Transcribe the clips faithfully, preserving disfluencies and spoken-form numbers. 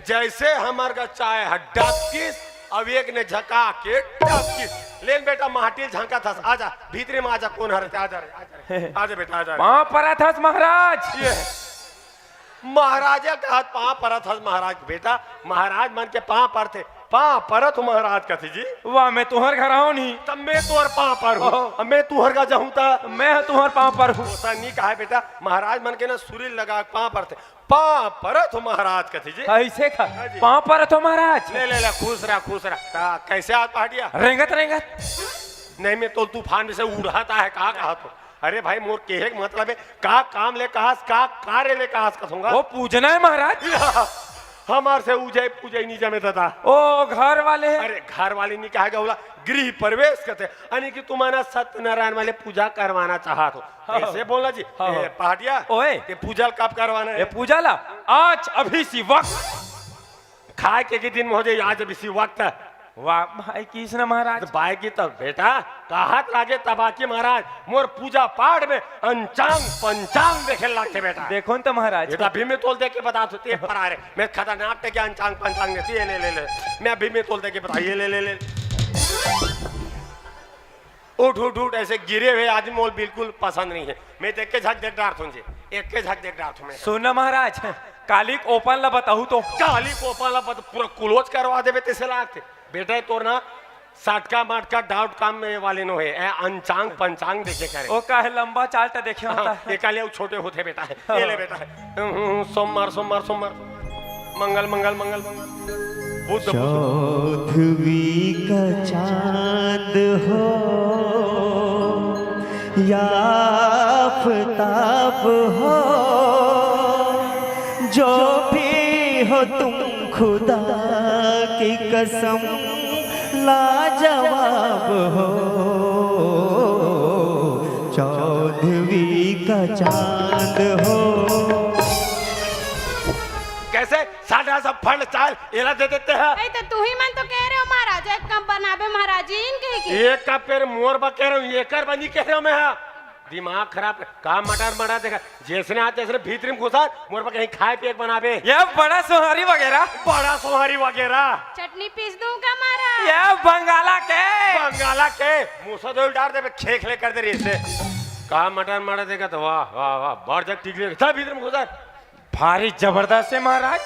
जैसे हमर का चाय ह डबकिस, अब एक ने झका के डबकिस। लेन बेटा, माटी झंका था, आजा, भीतरी में आजा, कौन हरे, आजा रे, आजा रे, आजा बेटा, आजा रे। पाँव परत हस महाराज। ये महाराज कहत पाँव परत हस महाराज। बेटा, महाराज मन के पाँव परथे, पाँव परत हो महाराज कथे जी। वाह, मैं तुहर घर आऊं नहीं। तब मैं तुहर पाँव पर हूँ, ओहो। अब मैं तुहर का जाऊँ ता। मैं तुहर पाँव पर हूँ। ओसा नहीं कहा बेटा, महाराज मन के ना सुरील लगा के पाँव परथे, पाँव परत हो महाराज कथे जी। ऐसे का? हाँ जी। पाँव परत हो महाराज। ले, ले, ले, खुश रहा, खुश रहा। ता, कैसे आज पहाड़िया? रेंगत, रेंगत। नहीं, मैं तो तूफान में से उड़ाता है, कहा, कहा तो। अरे भाई, मोर केहे के मतलब है, का काम ले कहास, का कार्य ले कहास कथूंगा। वो पूजना है महाराज। हमार से उजय पूजय नहीं जमे दादा। ओ घर वाले। अरे घर वाले नहीं कहा गया, बोला गृह प्रवेश करते, यानी कि तुम्हारा सत्यनारायण वाले पूजा करवाना चाहत हो। हाँ। ऐसे बोलना जी। हाँ, ए, हाँ। पहाटिया, ओए। ये पूजा कब करवाना ये है? पूजा ला आज अभी सी वक्त। खाए के, के दिन में हो जाए, आज अभी सी वक्त है। वाह भाई कृष्ण महाराज। तो भाई की तो बेटा, कहत लागे तबाकी महाराज, मोर पूजा पाठ में अंचांग पंचांग देखे लागते बेटा। देखो न तो महाराज। ये तो अभी मैं तोल दे के बता, ते परा रे, मैं खतरनाक टे के अंचांग पंचांग देती है, ले, ले, ले। मैं अभी मैं तोल दे के बता, ये ले, ले, ले। उठ, उठ, उठ, ऐसे गिरे हुए आदमी मोल बिल्कुल पसंद नहीं है। मैं तो एक के झक देख डारथूं जी, एक के झक देख डारथूं मैं। सुन ना महाराज, काली के ओपन ला बताहू तो। काली के ओपन ला बत-, पूरा क्लोज करवा देबे तैसे लागते। बेटा, तोर ना सटका मटका डॉट कॉम में वाले नो है, ए अंचांग पंचांग देखे करे। ओ काहे लंबा चार्ट देखे हाँ, होता है। ये काले छोटे होते बेटा है। हाँ। ये ले बेटा है। हम्म, हम्म, सोमवार, सोमवार, सोमवार। मंगल, मंगल, मंगल, मंगल। बुध, बुध। चौदहवीं का चांद हो या आफताब हो, जो भी हो तुम खुदा की कसम लाजवाब हो, चौदहवीं का चांद हो। कैसे? साढ़ा सब फंड चाल एला दे देते हैं। ए, तो तू ही मन तो कह रहे हो महाराज, एक कम बनाबे महाराज जी, इन कही की। एक का पेड़ मोर बा कह रहे हो, एकर बनी कह रहे हो मैं, हाँ। दिमाग खराब, का मटर मटर देखा, जैसने आते जैसने भीतरी में घुसा, मोर बा कहीं खाए पिए के बनाबे। ये बड़ा सोहारी वगैरह। बड़ा सोहारी वगैरह। चटनी पीस दूं का महाराज? ये बंगाला के। बंगाला के, मूसा धोल डार देबे, खेखले कर दे रे इसे। का मटर मटर देखा तो वाह, वाह, वाह, बढ़ जा टिकले, जा भीतरी में घुसा। भारी जबरदस्त है महाराज।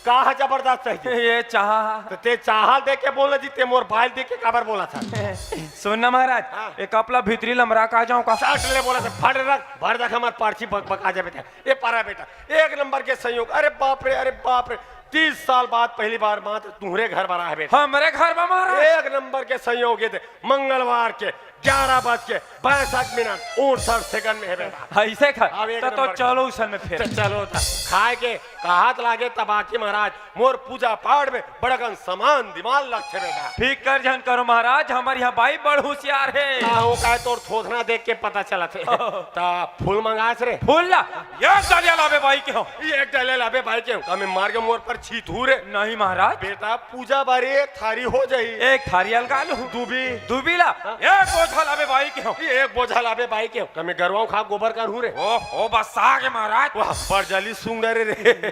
का है जबरदस्त है जी? ये चाहा। तो ते चाहा देख के बोला जी, ते मोर बाल देख के काबर बोला था? सुन ना महाराज, हाँ। एक अपला भीतरी लमरा का जाऊं का? साठ ले बोला था, फट रख, भर रख हमार पर्ची बक बक आ जाबे ते। ये पारा बेटा, एक नंबर के संयोग। अरे बाप रे, अरे बाप रे, तीस साल बाद पहली बार मात्र तुम्हरे घर बरा है बेटा। हमरे घर बा महाराज। एक नंबर के संयोग ये दे, मंगलवार के ग्यारह बज के बैसठ मिनट उनसठ सेकंड में है बेटा। ऐसे खा अब एक तो, तो नंबर चलो उसन में फिर। तो चलो था। खाए के कहत लागे तबाकी महाराज, मोर पूजा पाठ में बड़कन समान दिमाग लगथे बेटा। फिकर झन करो महाराज, हमर यहाँ बाई बड़ होशियार है। का हो, का तोर थोथना देख के पता चलत है। ता फूल मंगास रे। फूल ला, एक डलिया लाबे बाई के हो। ये एक डलिया लाबे बाई के हो। का मैं मार के मोर पर छीत हूँ रे। नहीं महाराज। बेटा पूजा बारी एक थारी हो जाही। एक थारी अलगा लू। दूबी। दूबी ला, हाँ। एक बोझा लाबे बाई के हो। ये एक बोझा लाबे बाई के हो। का मैं गरवा खा गोबर कर हूँ रे। ओ, ओ बस आ गए महाराज। वाह, बरजली सुंदर रे।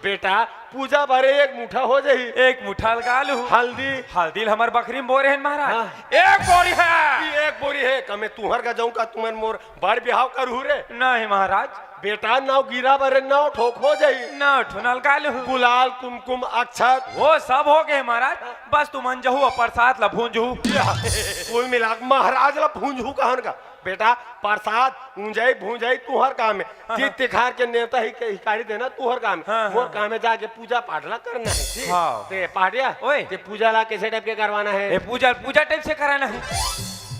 बेटा, पूजा भरे एक मुठा हो जाही। एक मुठा लगा लू। हल्दी। हल्दी ल हमर बखरी में बोरे हन महाराज। हाँ। एक बोरी है। ई एक बोरी है, कमे तुहर का जाऊं का तुमन मोर बड़ बिहाव करहू रे? नहीं महाराज। बेटा, नौ गिरा भरे नौ ठोक हो जाही। नौ ठो नलका लू। गुलाल, कुमकुम, अक्षत। वो सब हो गए महाराज, बस तुमन जहू और प्रसाद ला भूंजहू। या, कुल मिला के महाराज ला भूंजहू कहन का। बेटा, प्रसाद ऊंजाई भूंजाई तुहर काम है। हाँ, हाँ। तीज तिखार के नेवता ही, हिकारी देना तुहर काम है। हाँ, मोर हाँ। काम है जाके पूजा पाठ ला करना है, ठीक? हाँ। ते पहाटिया, ओए। ते पूजा ला कैसे टाइप के करवाना है? ए, पूजा, पूजा टाइप से कराना है।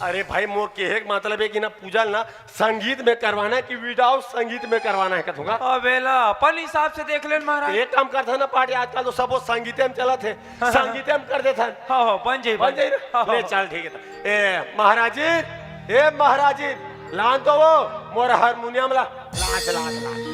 अरे भाई, मोर केहे के मतलब है कि ना पूजा ना संगीत में करवाना है कि without संगीत में करवाना है, कथूंगा। अबे ला, अपन हिसाब से देख लेन महाराज। एक काम करता ना पहाटिया, आजकल तो सब वो संगीते में चलत है। हाँ, हाँ। संगीते में कर देता है। हाँ, हाँ, बन जाई, बन बन जाई ना? जाई। हाँ, ले हाँ। चल, ठीक है। ए महाराजी, ए महाराजी, लान तो वो मोर हारमोनियम ला, लाच, लाच, लाच।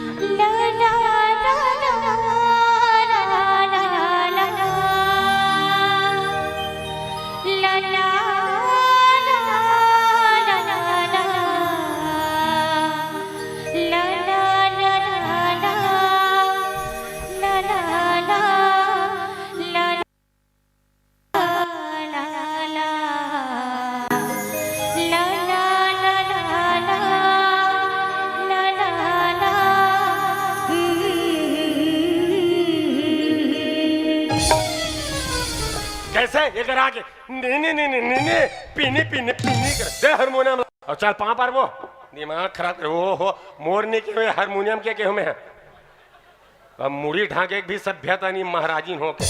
से एकर आगे नी, नी, नी, नी, नी, नी, पीनी, पीनी, पीनी कर दे हारमोनियम। अउ चल पाँव पर वो, दिमाग खराब करे। ओ हो, मोर नी केहेंव, हारमोनियम के केहेंव मैं। अब मुड़ी ढांके के भी सभ्यता नहीं, महाराजिन होके।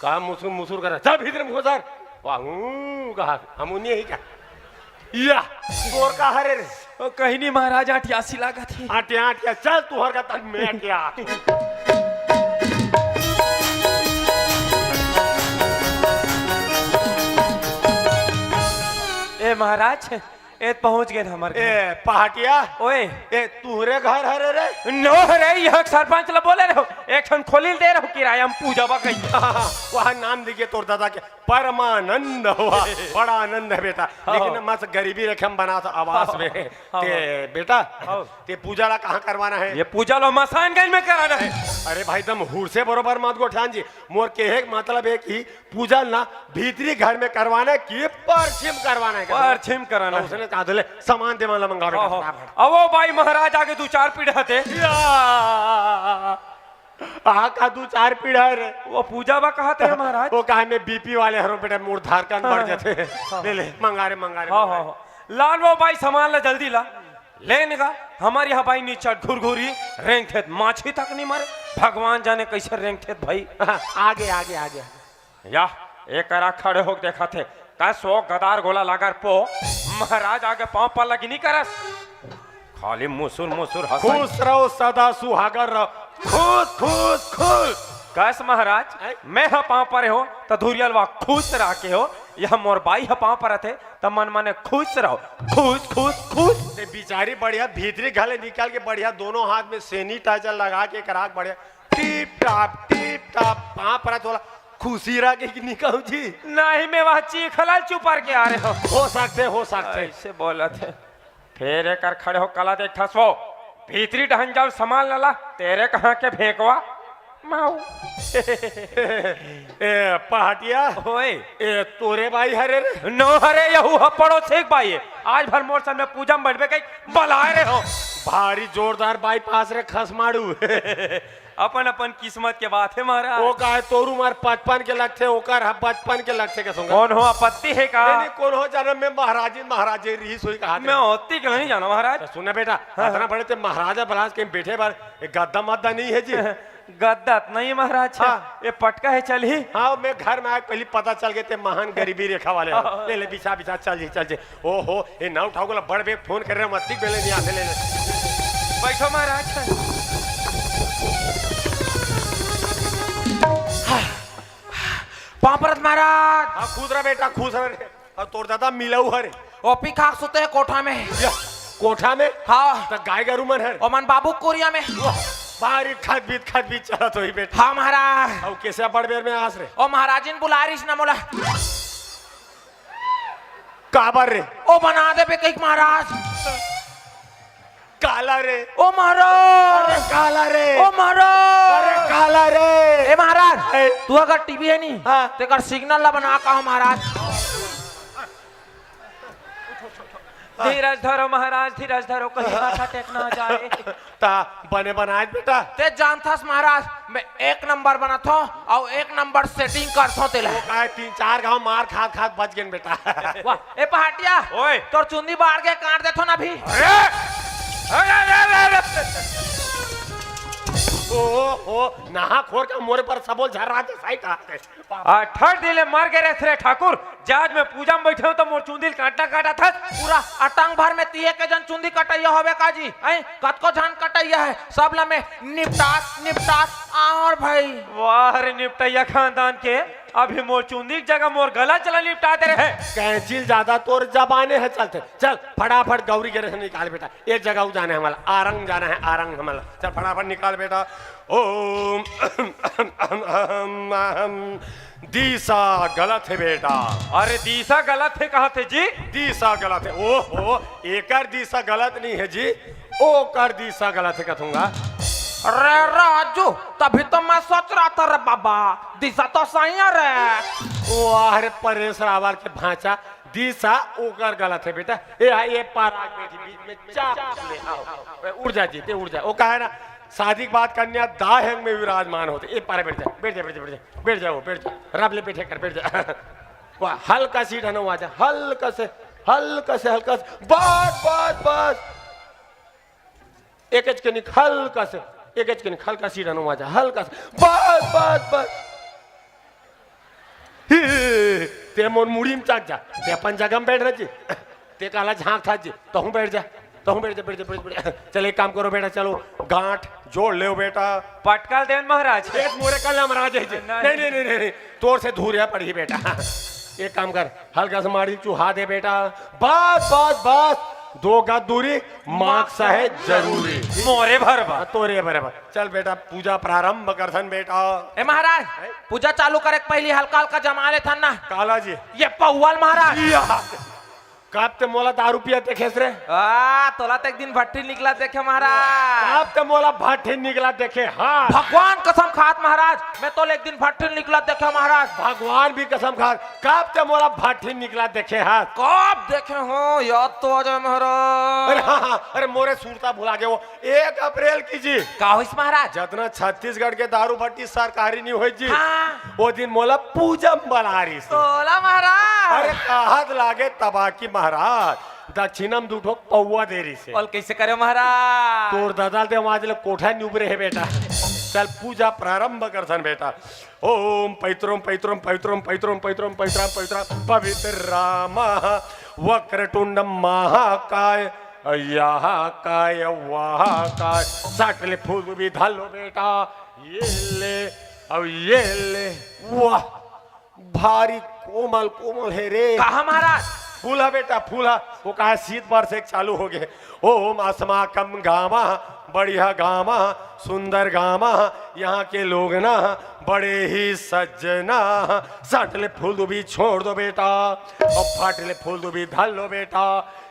का मुसुर मुसुर करे, चल भीतरी में घुसर। वाहू कहा, हम उन्हीं ही का। या, तोर का हरे रे? ओ, कहीं नहीं महाराज, आटियासी लागत हे। आटिया, आटिया, चल तुहर का तन में आटिया। ए महाराज, ए पहुंच गए हमर घर। ए पहाटिया। ओए। ए तुहरे घर हरे रे? नो हरे, यहाँ सरपंच ला बोले रहो, एक ठन खोली दे रहो किराया, हम पूजा बा कहीं। वहाँ नाम दिखे तोर दादा के। परमानंद हुआ। बड़ा आनंद है बेटा। हाँ। लेकिन मस्त गरीबी रेखा म बनात हस आवास हाँ। में। हाँ। ते बेटा, हाँ। ते पूजा ला कहाँ करवाना है? ये पूजा ला मसानगंज में कराना है। अरे भाई, तम हुर से बरोबर मत गोठान जी। मोर केहे के मतलब है कि पूजा ना भीतरी घर में करवाना है कि परछिम करवाना है? परछिम कराना तो है। उसने कहा, "ले, सामान दे, माला मंगा बेटा, हाँ, हाँ। फटाफट।" अब वो भाई महाराज आगे दू चार पीढ़ा थे। या। आहा, का दू चार पीढ़ा है रे? वो पूजा बा कहा थे महाराज? वो कहा, "मैं बीपी वाले हरों बेटा, मोर धड़कन बढ़ हाँ, जाते हैं।" हाँ। ले, ले, मंगा रे, मंगा रे, हाँ, मंगा हाँ, रे। हाँ। लान वो भाई सामान ला जल्दी ला। लेन गा, हमर यहाँ भाई नीचा घुरघुरी रेंगथे, माछी तक नहीं मरे। भगवान जाने कैसे रेंगथे भाई। हाँ, आगे, आगे, आगे। या, एकरा खड़े होके देखत हे। कस वो गदार गोला लागर पो, महाराज आगे पाँव पर लगी नहीं करस। खाली मुसुर मुसुर हंसई। खुश रहो, सदा सुहागर रहो। खुश, खुश, खुश। कस महाराज, हैं? मैं ह पाँव परे हो, त धुरियलवा खुश रह के हो। यह मोर बाई ह पाँव परत हे, त मन मने खुश रहो। खुश, खुश, खुश। ते बिचारी बढ़िया भीतरी घले निकाल के बढ़िया दोनों हाथ में sanitizer लगा के कराक बढ़िया टिप टाप, टिप टाप, पाँव परत होला, खुशी रह के कि नहीं कहूँ जी? नहीं, मैं वहाँ चीखला चुपर के आ रहे हो। हो सकते, हो सकते। ऐसे बोलत हे। फेर एकर खड़े हो कला देख ठसवो। भीतरी डहन जाओ, सामान लाला, तेरे कहाँ के भेंकवा? माऊ। ए, पहाटिया। ओए। ए, तोरे बाई हरे रे? नो हरे, यहू ह पड़ोसी के बाई हे। आज भर मोर सामने पूजा में बैठबे कहीं बलाए रहे हो। भारी जोरदार बाईपास रे खसमाड़ू। अपन अपन किस्मत के बात हे महाराज। वो का हे, तोर उमर पचपन के लगथे, ओकर ह बचपन के लगथे के सुंगा। कोनो आपत्ति हे का? नहीं, नहीं, कोनो जनम में महाराजी, महाराजी रिहिस होही कहा थे। मैं ओती के नहीं जाना महाराज। तो सुन ना बेटा, हाँ, अतना हाँ। बड़े ते महाराजा बलास के बैठे बर एक गद्दा मद्दा नहीं हे जी। गद्दा त नहीं महाराज। हाँ। ये पटका हे, चलही। हाँ, मैं घर में आए पहली पता चल गए ते महान गरीबी रेखा वाले हो। हाँ। ले, ले, बिछा, बिछा, चल जी, चल जी। ओहो, ए नाऊ ठाकुर ला बड़ बेग फोन करे रहे, मत्ती बेले नहीं आते, ले ले। बैठो महाराज। पाँव परत महाराज। हाँ, खुश रह बेटा, खुश रह रे। अउ तोर दादा मिलऊ हरे। ओ पी खाक सुते हे कोठा में। या, कोठा में? हाँ। त गाय गरू मन हर? ओ मन बाबू कोरिया में। वाह, बारी खत बीत, खत बीत चलत होही बेटा। हाँ महाराज। अउ कैसे बड़ बेर में आस रे? ओ महाराजिन बुला रहीस ना मोला। काबर रे? ओ बना देबे कहिके महाराज। काला रे? ओ महाराज। अरे काला रे? ओ महाराज। अरे काला रे? ए महाराज, ए। तू अगर टीवी हे नी, हाँ। तेकर सिग्नल ला बना का महाराज। धीरज धरो महाराज, धीरज धरो, कहीं माथा टेक ना जाए। ता बने बनाए बेटा। ते जानथस महाराज, मैं एक नंबर बनाथो अउ एक नंबर सेटिंग करथो तेला। वो काय तीन चार घाव मार खात खात बच गेन बेटा। वाह, ए पहाटिया, ओए। तोर चुंदी बाढ़ के काट देथो ना अभी। अरे! अरे, अरे, अरे, अरे! ओ, ओ, नहा खोर का मोरे पर सबो झर्रा के साइड आते। अठर दिन ले मर गे रहे रे ठाकुर, जे आज मैं पूजा में बैठे हूँ तो मोर चुंदी ल काटना काटा था। पूरा अटंग भर में तिहे के जन चुंदी कटैया होवे का जी? हैं? कतको झन कटैया हे, सब ला मैं निपटात, निपटात आंव रे भाई। वाह रे निपटैया खानदान के, अभी मोर चुंदी के जगह मोर गला चला निपटा दे रहे। कैंची ल ज्यादा तोर जबाने हे, चलते। चल, फटाफट गौरी के रस निकाल बेटा। एक जगह जाना हे हमला, आरंग जाना हे, आरंग हमला। चल, फटाफट निकाल बेटा। ओम दिशा गलत हे बेटा। अरे, दिशा गलत हे कहत हे जी? दिशा गलत हे। ओहो, एकर दिशा गलत नहीं हे जी, ओकर दिशा गलत हे कथूंगा। रे राजू, तभी तो मैं सोच रहा था रे बाबा, दिशा तो सही हे रे। वाह रे परेश रावल के भांचा, दिशा ओकर गलत हे बेटा। ए, ए पार आ बैठी बीच में, चाप ले, आओ। ए, उड़ जा जी, ते उड़ जा। वो कहा है ना, शादी के बाद कन्या दाह अंग में विराजमान होथे। ए पारे बैठ जा, बैठ जा, बैठ जा, बैठ जा, बैठ जा, वो बैठ जा, रब ले बैठे कर, बैठ जा। वाह, हल्का सी ढनो आ जा, हल्का से, हल्का से, हल्का से, बस, बस, बस। एक एच के निक हल्का से, एक एच के निक हल्का सी ढनो आ जा, हल्का से, बस, बस, बस। ही, ते मोर मुड़ी में चाक जा, ते अपन जगह में बैठ रह जी। ते काला झांक था जी, तहूँ बैठ जा, तहूँ बैठ जा, बैठ जा, बैठ जा, बैठ जा। चल, एक काम करो बेटा, चलो गांठ जोड़ ले बेटा। पटकल देन महाराज। एक मोरे कल महाराज है जी। नहीं। नहीं, नहीं, नहीं, नहीं, नहीं। तोर से धूरिया पड़ी बेटा। एक काम कर, हल्का से माड़ी चुहा दे बेटा। बस, बस, बस। दो गज दूरी, मास्क है जरूरी। मोरे भरबा। हाँ, तोरे भरबा। चल बेटा, पूजा प्रारंभ करथन बेटा। ए महाराज, हैं? पूजा चालू करे के पहली हल्का हल्का जमा लेथन ना। काला जी। ये पौवाल महाराज। या। कब ते मोला दारू पिया देखेस रे? आ, तोला ते एक दिन भट्ठी निकला देखे महाराज। कब ते मोला भट्ठी निकला देखे? हाँ। भगवान कसम खात महाराज, मैं तोला एक दिन भट्ठी निकला देखे महाराज। भगवान भी कसम खात, कब ते मोला भट्ठी निकला देखे? हाँ। कब देखे हो, याद तो आ जाए महाराज। अरे हाँ, हाँ, अरे मोरे सुरता भुला गए वो। एक अप्रैल की जी। का होइस महाराज? जतना छत्तीसगढ़ के दारू भट्टी सरकारी नहीं होई जी। हाँ। वो दिन मोला पूजा में बला रही से। तोला महाराज। अरे कहत लागे तबाकी महाराज, दक्षिणा में दू ठो पौवा दे रही से। और कैसे करे महाराज? तोर दादा दे आज ले कोठा नहीं उबरे है बेटा। चल पूजा प्रारंभ करथन बेटा। ओम पैत्रम पैत्रम पैत्रम पैत्रम पैत्रम पैत्रम पैत्रम पवित्र राम वक्रतुंड महाकाय, यह काय वह काय। सट ले फूल भी धर लो बेटा। ये ले, अब ये ले। वाह, भारी कोमल कोमल है रे। कहा महाराज? फूल है बेटा, फूल है। वो कहा शीत बरस एक चालू हो गए। ओम अस्माकम गामा, बढ़िया गामा, सुंदर गामा, यहाँ के लोग ना बड़े ही सज्जना। सट ले फूल दुबी छोड़ दो बेटा, और फट ले फूल दुबी धर लो बेटा।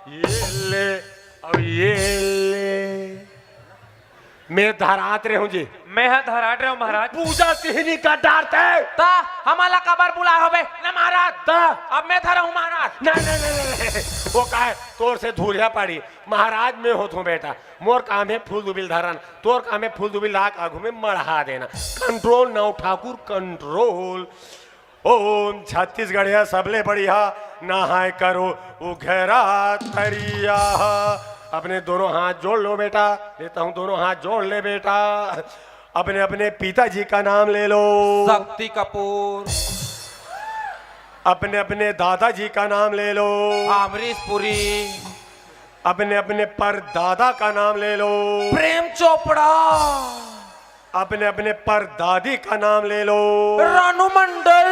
ये ले, अब ये ले। मैं धरात रहे हूँ जी। मैं हा धरात रहे हूँ महाराज। पूजा तिहनी का डारते। ता हमला काबर बुलाए होबे ना महाराज? ता अब मैं धरा हूँ महाराज। नहीं, नहीं, नहीं, नहीं, नहीं। वो का है, तोर से धूरिया पाड़ी। महाराज मैं होत हूँ बेटा। मोर काम है फूल दुबिल धरन, तोर काम है फूल दुबिल लाक आगू में मढ़ा देना। Control now ठाकुर, control। ओम छत्तीसगढ़िया सबले बढ़िया, नहाए करो उघरा तरिया। अपने दोनों हाथ जोड़ लो बेटा, देता हूँ, दोनों हाथ जोड़ ले बेटा। अपने अपने पिताजी का नाम ले लो। शक्ति कपूर। अपने अपने दादाजी का नाम ले लो। अमरीश पुरी। अपने अपने परदादा का नाम ले लो। प्रेम चोपड़ा। अपने अपने परदादी का नाम ले लो। रानू मंडल।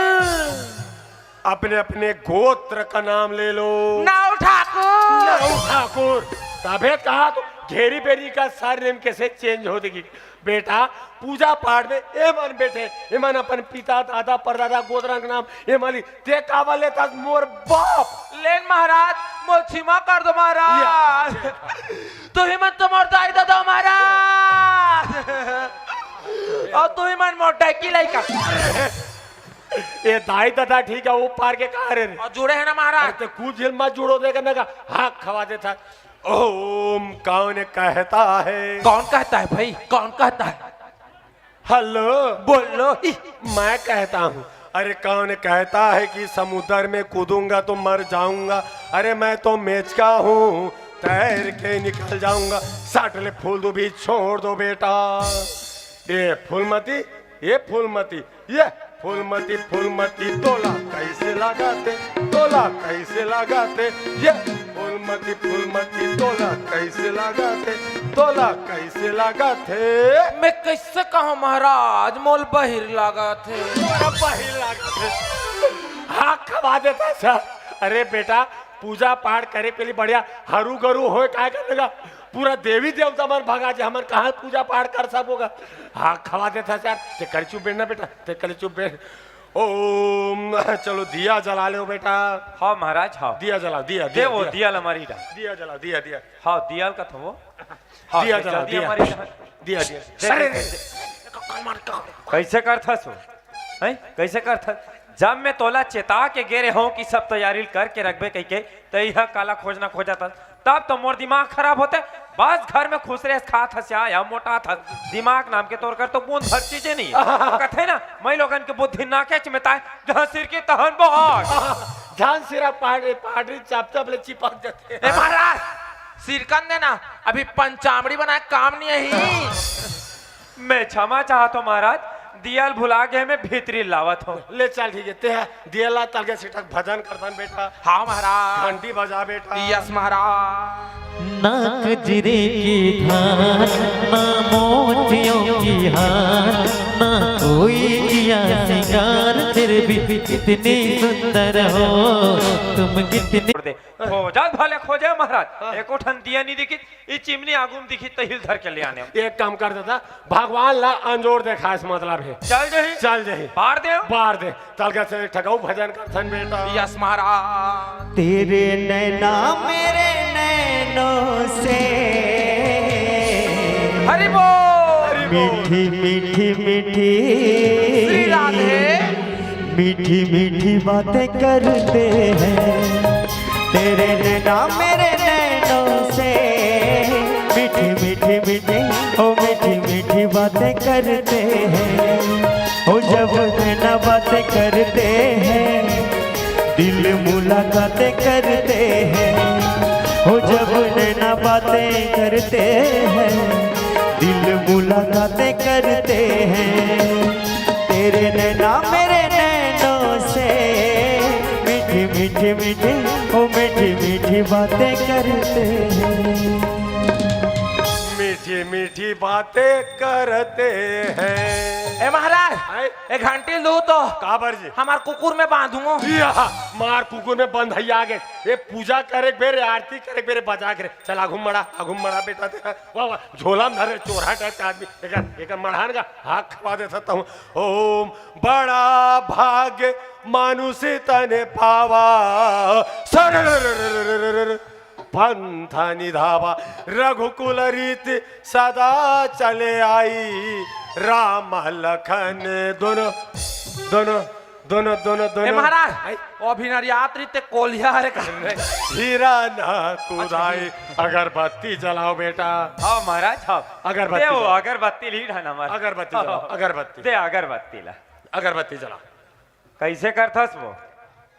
अपने अपने गोत्र का नाम ले लो। नाव ठाकुर। नाव ठाकुर। तभे कहा तो घेरी बेरी का सरनेम कैसे चेंज हो देगी बेटा? पूजा पाठ में एमन बैठे, एमन अपन पिता, दादा, परदादा, गोत्र का नाम एमन ली। ते काबर लेथस मोर बाप? लेन महाराज, मोर क्षमा कर दो महाराज। या। तुही मन तो मोर दाई ददा हो महाराज। अउ तुही मन मोर डैकी लइका। ए दाई ददा ठीक है, वो पार के कहा रे? अउ जुड़े है ना महाराज? अरे ते कुछ झिल मत जुड़ो, देख ना का हाथ खवा देथस। ओम, कौन कहता है? कौन कहता है भाई, कौन कहता है? हेलो। बोलो। ई, मैं कहता हूँ। अरे कौन कहता है कि समुद्र में कूदूंगा तो मर जाऊंगा? अरे मैं तो मेचका हूँ, तैर के निकल जाऊंगा। सट ले फूल दुबी छोड़ दो बेटा। ये फूलमती, ये फूलमती, ये फूलमती, फूलमती तोला कैसे लगाथे, तोला कैसे लगाथे, ये फूलमती, फूलमती तोला कैसे लगाथे, तोला कैसे लगाथे। मैं कैसे कहूँ महाराज, मोल बहिर लगाथे। मोला बहिर लगाथे। हाथ खवा देथस। अरे बेटा, पूजा पाठ करे के लिए बढ़िया हरू गरू होए, काय करने का? पूरा देवी देवता मन भगा जे, हमन कहाँ पूजा पाठ कर सकबो गा? हाथ खवा देथस यार। ते कली चुप बैठ ना बेटा, ते कली चुप बैठ। ओम, चलो दिया जला लो बेटा। हाँ महाराज, हाँ। दिया जलाओ, दिया, दे दिया, वो दिया। दिया लमारी डाल। दिया जलाओ, दिया, दिया। हाँ, दिया का था वो। हाँ, दिया दे, जलाओ, जल्दी दिया। हमारी डाल। दिया, दिया। दे, अरे, दे, अरे, दे। कैसे करथस वो? हैं? कैसे करथस? जब मैं तोला चेता के गे रहे हूँ कि सब तैयारी करके रखबे कहिके, त इहा काला खोजना खोजत हस। तब तो मोर दिमाग खराब होथे। बस घर में खुश रहे, खात हस या मोटा थस, दिमाग नाम के तोर कर तो बूंद भर चीजें नहीं है। कथे ना, मैं लोगन के बुद्धि नाकेच में ताय, जहाँ सिर के तहन बहार। धान सिरा पाटरी पाटरी चाप चाप ले चिपक जाते। ए महाराज, सिरकन देना, अभी पंचामड़ी बनाए काम नहीं है। मैं क्षमा चाहत हूँ महाराज, दियल भुला गए, मैं भीतरी लावत हूँ। ले चल ठीक है, ते दियला तलके सिटक भजन करथन बेटा। हाँ महाराज। घंटी बजा बेटा। यस महाराज। ना कजरे की धार, ना मोतियों की हार, ना कोई किया सिंगार, फिर भी कितनी सुंदर हो तुम, कितनी खोजत भले खोजे महाराज, एको ठन दिया नहीं दिखी, ई चिमनी आगू में दिखी तो हिल धर के ले आने। एक काम कर देता, भगवान ला अंजोर देखाए से मतलब है। चल जही। चल जही। पार दे। पार दे। तलका से ठकाऊ भजन करथन बेटा। यस महाराज। तेरे नैना मेरे नैनों से हरि बोल। मीठी मीठी मीठी श्री राधे। मीठी मीठी बातें करते हैं तेरे नैना मेरे नैनों से। मीठी मीठी मीठी, ओ मीठी मीठी बातें करते हैं। ओ जब नैना बातें करते हैं, दिल मुलाकातें करते हैं। ओ जब नैना बातें करते हैं, दिल मुलाकातें करते हैं। तेरे नैना मेरे नैनों से मीठी मीठी मीठी, ओ मीठी मीठी बातें करते हैं। मीठी मीठी बातें करते हैं। ए महाराज, आए? एक घंटी लू तो काबर जी? हमार कुकुर में बांधूंगो। या, मार कुकुर में बंधाई आ गए। ये पूजा करे के बेरे, आरती करे के बेरे बजा के रे। चल आगू मड़ा, आगू मड़ा बेटा तेरा। वाह वाह, झोला में धरे चोरहा टाइप का आदमी। एक एक मड़हान का हाथ खवा दे सकता हूँ। ओम बड़ा भाग्य मानुष तन पावा सर पंथ निधावा रघुकुल रीति सदा चले आई राम लखन दोनों दोनों दोनों दोनों ए दोनों महाराज, आई, ओ अभी नरियात रीते कोलिया रे का। हीरा ना कुदाई। अगरबत्ती जलाओ बेटा। हाँ महाराज, हाँ। अगरबत्ती दे वो जलाओ। अगरबत्ती ली ढाना महाराज। अगरबत्ती जलाओ, अगरबत्ती। दे अगरबत्ती ला। अगरबत्ती जलाओ। कैसे करथस वो?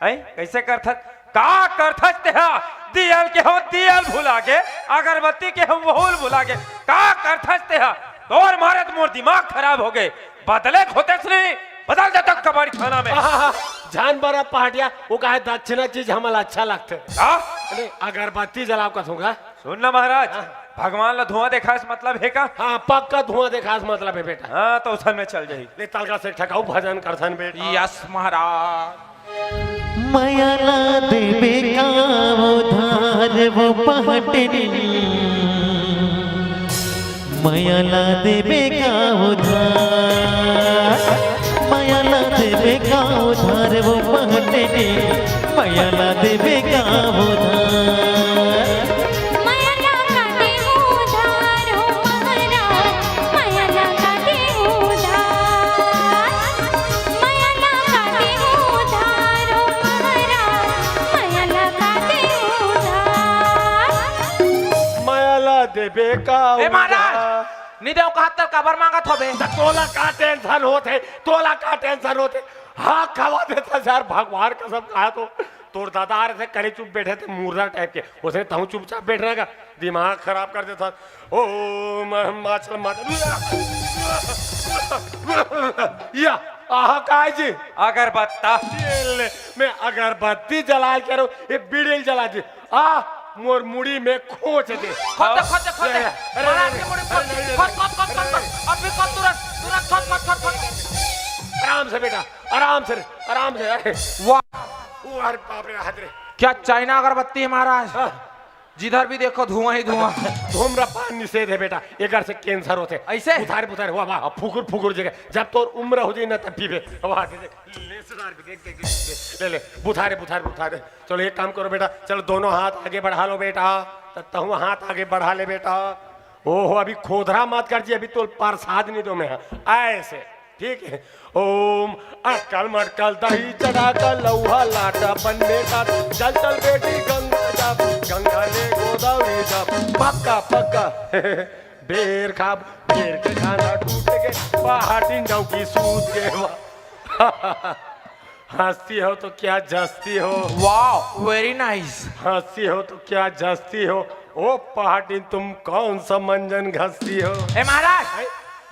हैं? कैसे करथस? का करथस तेहा? दियल के हो दियल भुला गे, अगरबत्ती के हो वहूल भुला गे। का करथस तेहा? तोर मारे तो मोर दिमाग खराब हो गए। बदले खोते नहीं, बदल दे तो कबाड़ी खाना में। आहा, जान बरा पहाटिया, वो कहे दक्षिणा चीज हमला अच्छा लगते। का? अरे अगरबत्ती जलाओ का सूंघा। सुन ना महाराज, भगवान ला धुआं देखास मतलब है का? हाँ, पक्का धुआं देखास मतलब है बेटा। हाँ, तो उसन में चल जाही। ले तलका से ठकाऊ भजन करथन बेटा। यस महाराज। मयाला देवे का उधार वो पहटनी, मयाला देवे का उधार, मयाला देवे का उधार वो पहटनी, मयाला देवे का उधार। मयाला का दे उधार हो महाराज, मयाला का दे उधार, मयाला का दे उधार हो महाराज, मयाला का दे उधार। मयाला देवे का ए महाराज, उधार। नहीं देव कहा तर काबर मांगत होबे? त तोला का टेंशन होत है, तोला का टेंशन होत है? हाँ, खवा देता यार, भगवान कसम कहा तो। तोर दादा आ रहे थे, करे चुप बैठे थे, मुर्दा टाइप के। उसे तहूँ चुपचाप बैठ रहेगा, दिमाग खराब कर देता। ओ म- माचल माचल या, आहा काय जी? अगरबत्ता। ये ले, मैं अगरबत्ती जला के रहा हूँ, ये बीड़ी जला दी। आ, मोर मुड़ी में खोच दे। खोद दे, खोद दे, खोद दे। अरे, अरे, महाराज अरे, के मुड़ी अरे, खोद, अरे, खोद, खोद, खोद, खोद। अभी खोद तुरंत, तुरंत खोद, खोद, खोद, खोद। आराम से बेटा, आराम से रे, आराम से। अरे, वाह, ओ, अरे बाप रे, हाथ रे। क्या चाइना अगरबत्ती है महाराज? हाँ, जिधर भी देखो धुआं ही धुआं। धूम्रपान निषेध है बेटा, एकर से कैंसर होते। ऐसे? बुधारे बुधारे, वाह वाह, फुकुर फुकुर जगह। जब तोर उम्र हो जाए ना तब पीबे। वाह, दे, दे, ले सुधार, दे, दे, दे, दे, ले ले, बुधारे बुधारे बुधारे। चलो एक काम करो बेटा, चलो दोनों हाथ आगे बढ़ा लो बेटा। त- तहु हाथ आगे बढ़ा ले बेटा। ओहो, अभी खोदरा मत कर जी, अभी तो प्रसाद नहीं दो मैं। ऐसे, ठीक है। ओम अटकल मटकल दही चढ़ा कर लौहा लाटा बन बेटा। जल चल बेटी गंगा जा, गंगा ले गोदान। पक्का पक्का। बेर खाब, बेर के खाना टूट के, पहाटिन डौकी सूत के। हंसती हो तो क्या जस्ती हो? Wow, very nice. हंसती हो तो क्या जस्ती हो? ओ पहाटिन, तुम कौन सा मंजन घसती हो? ए महाराज,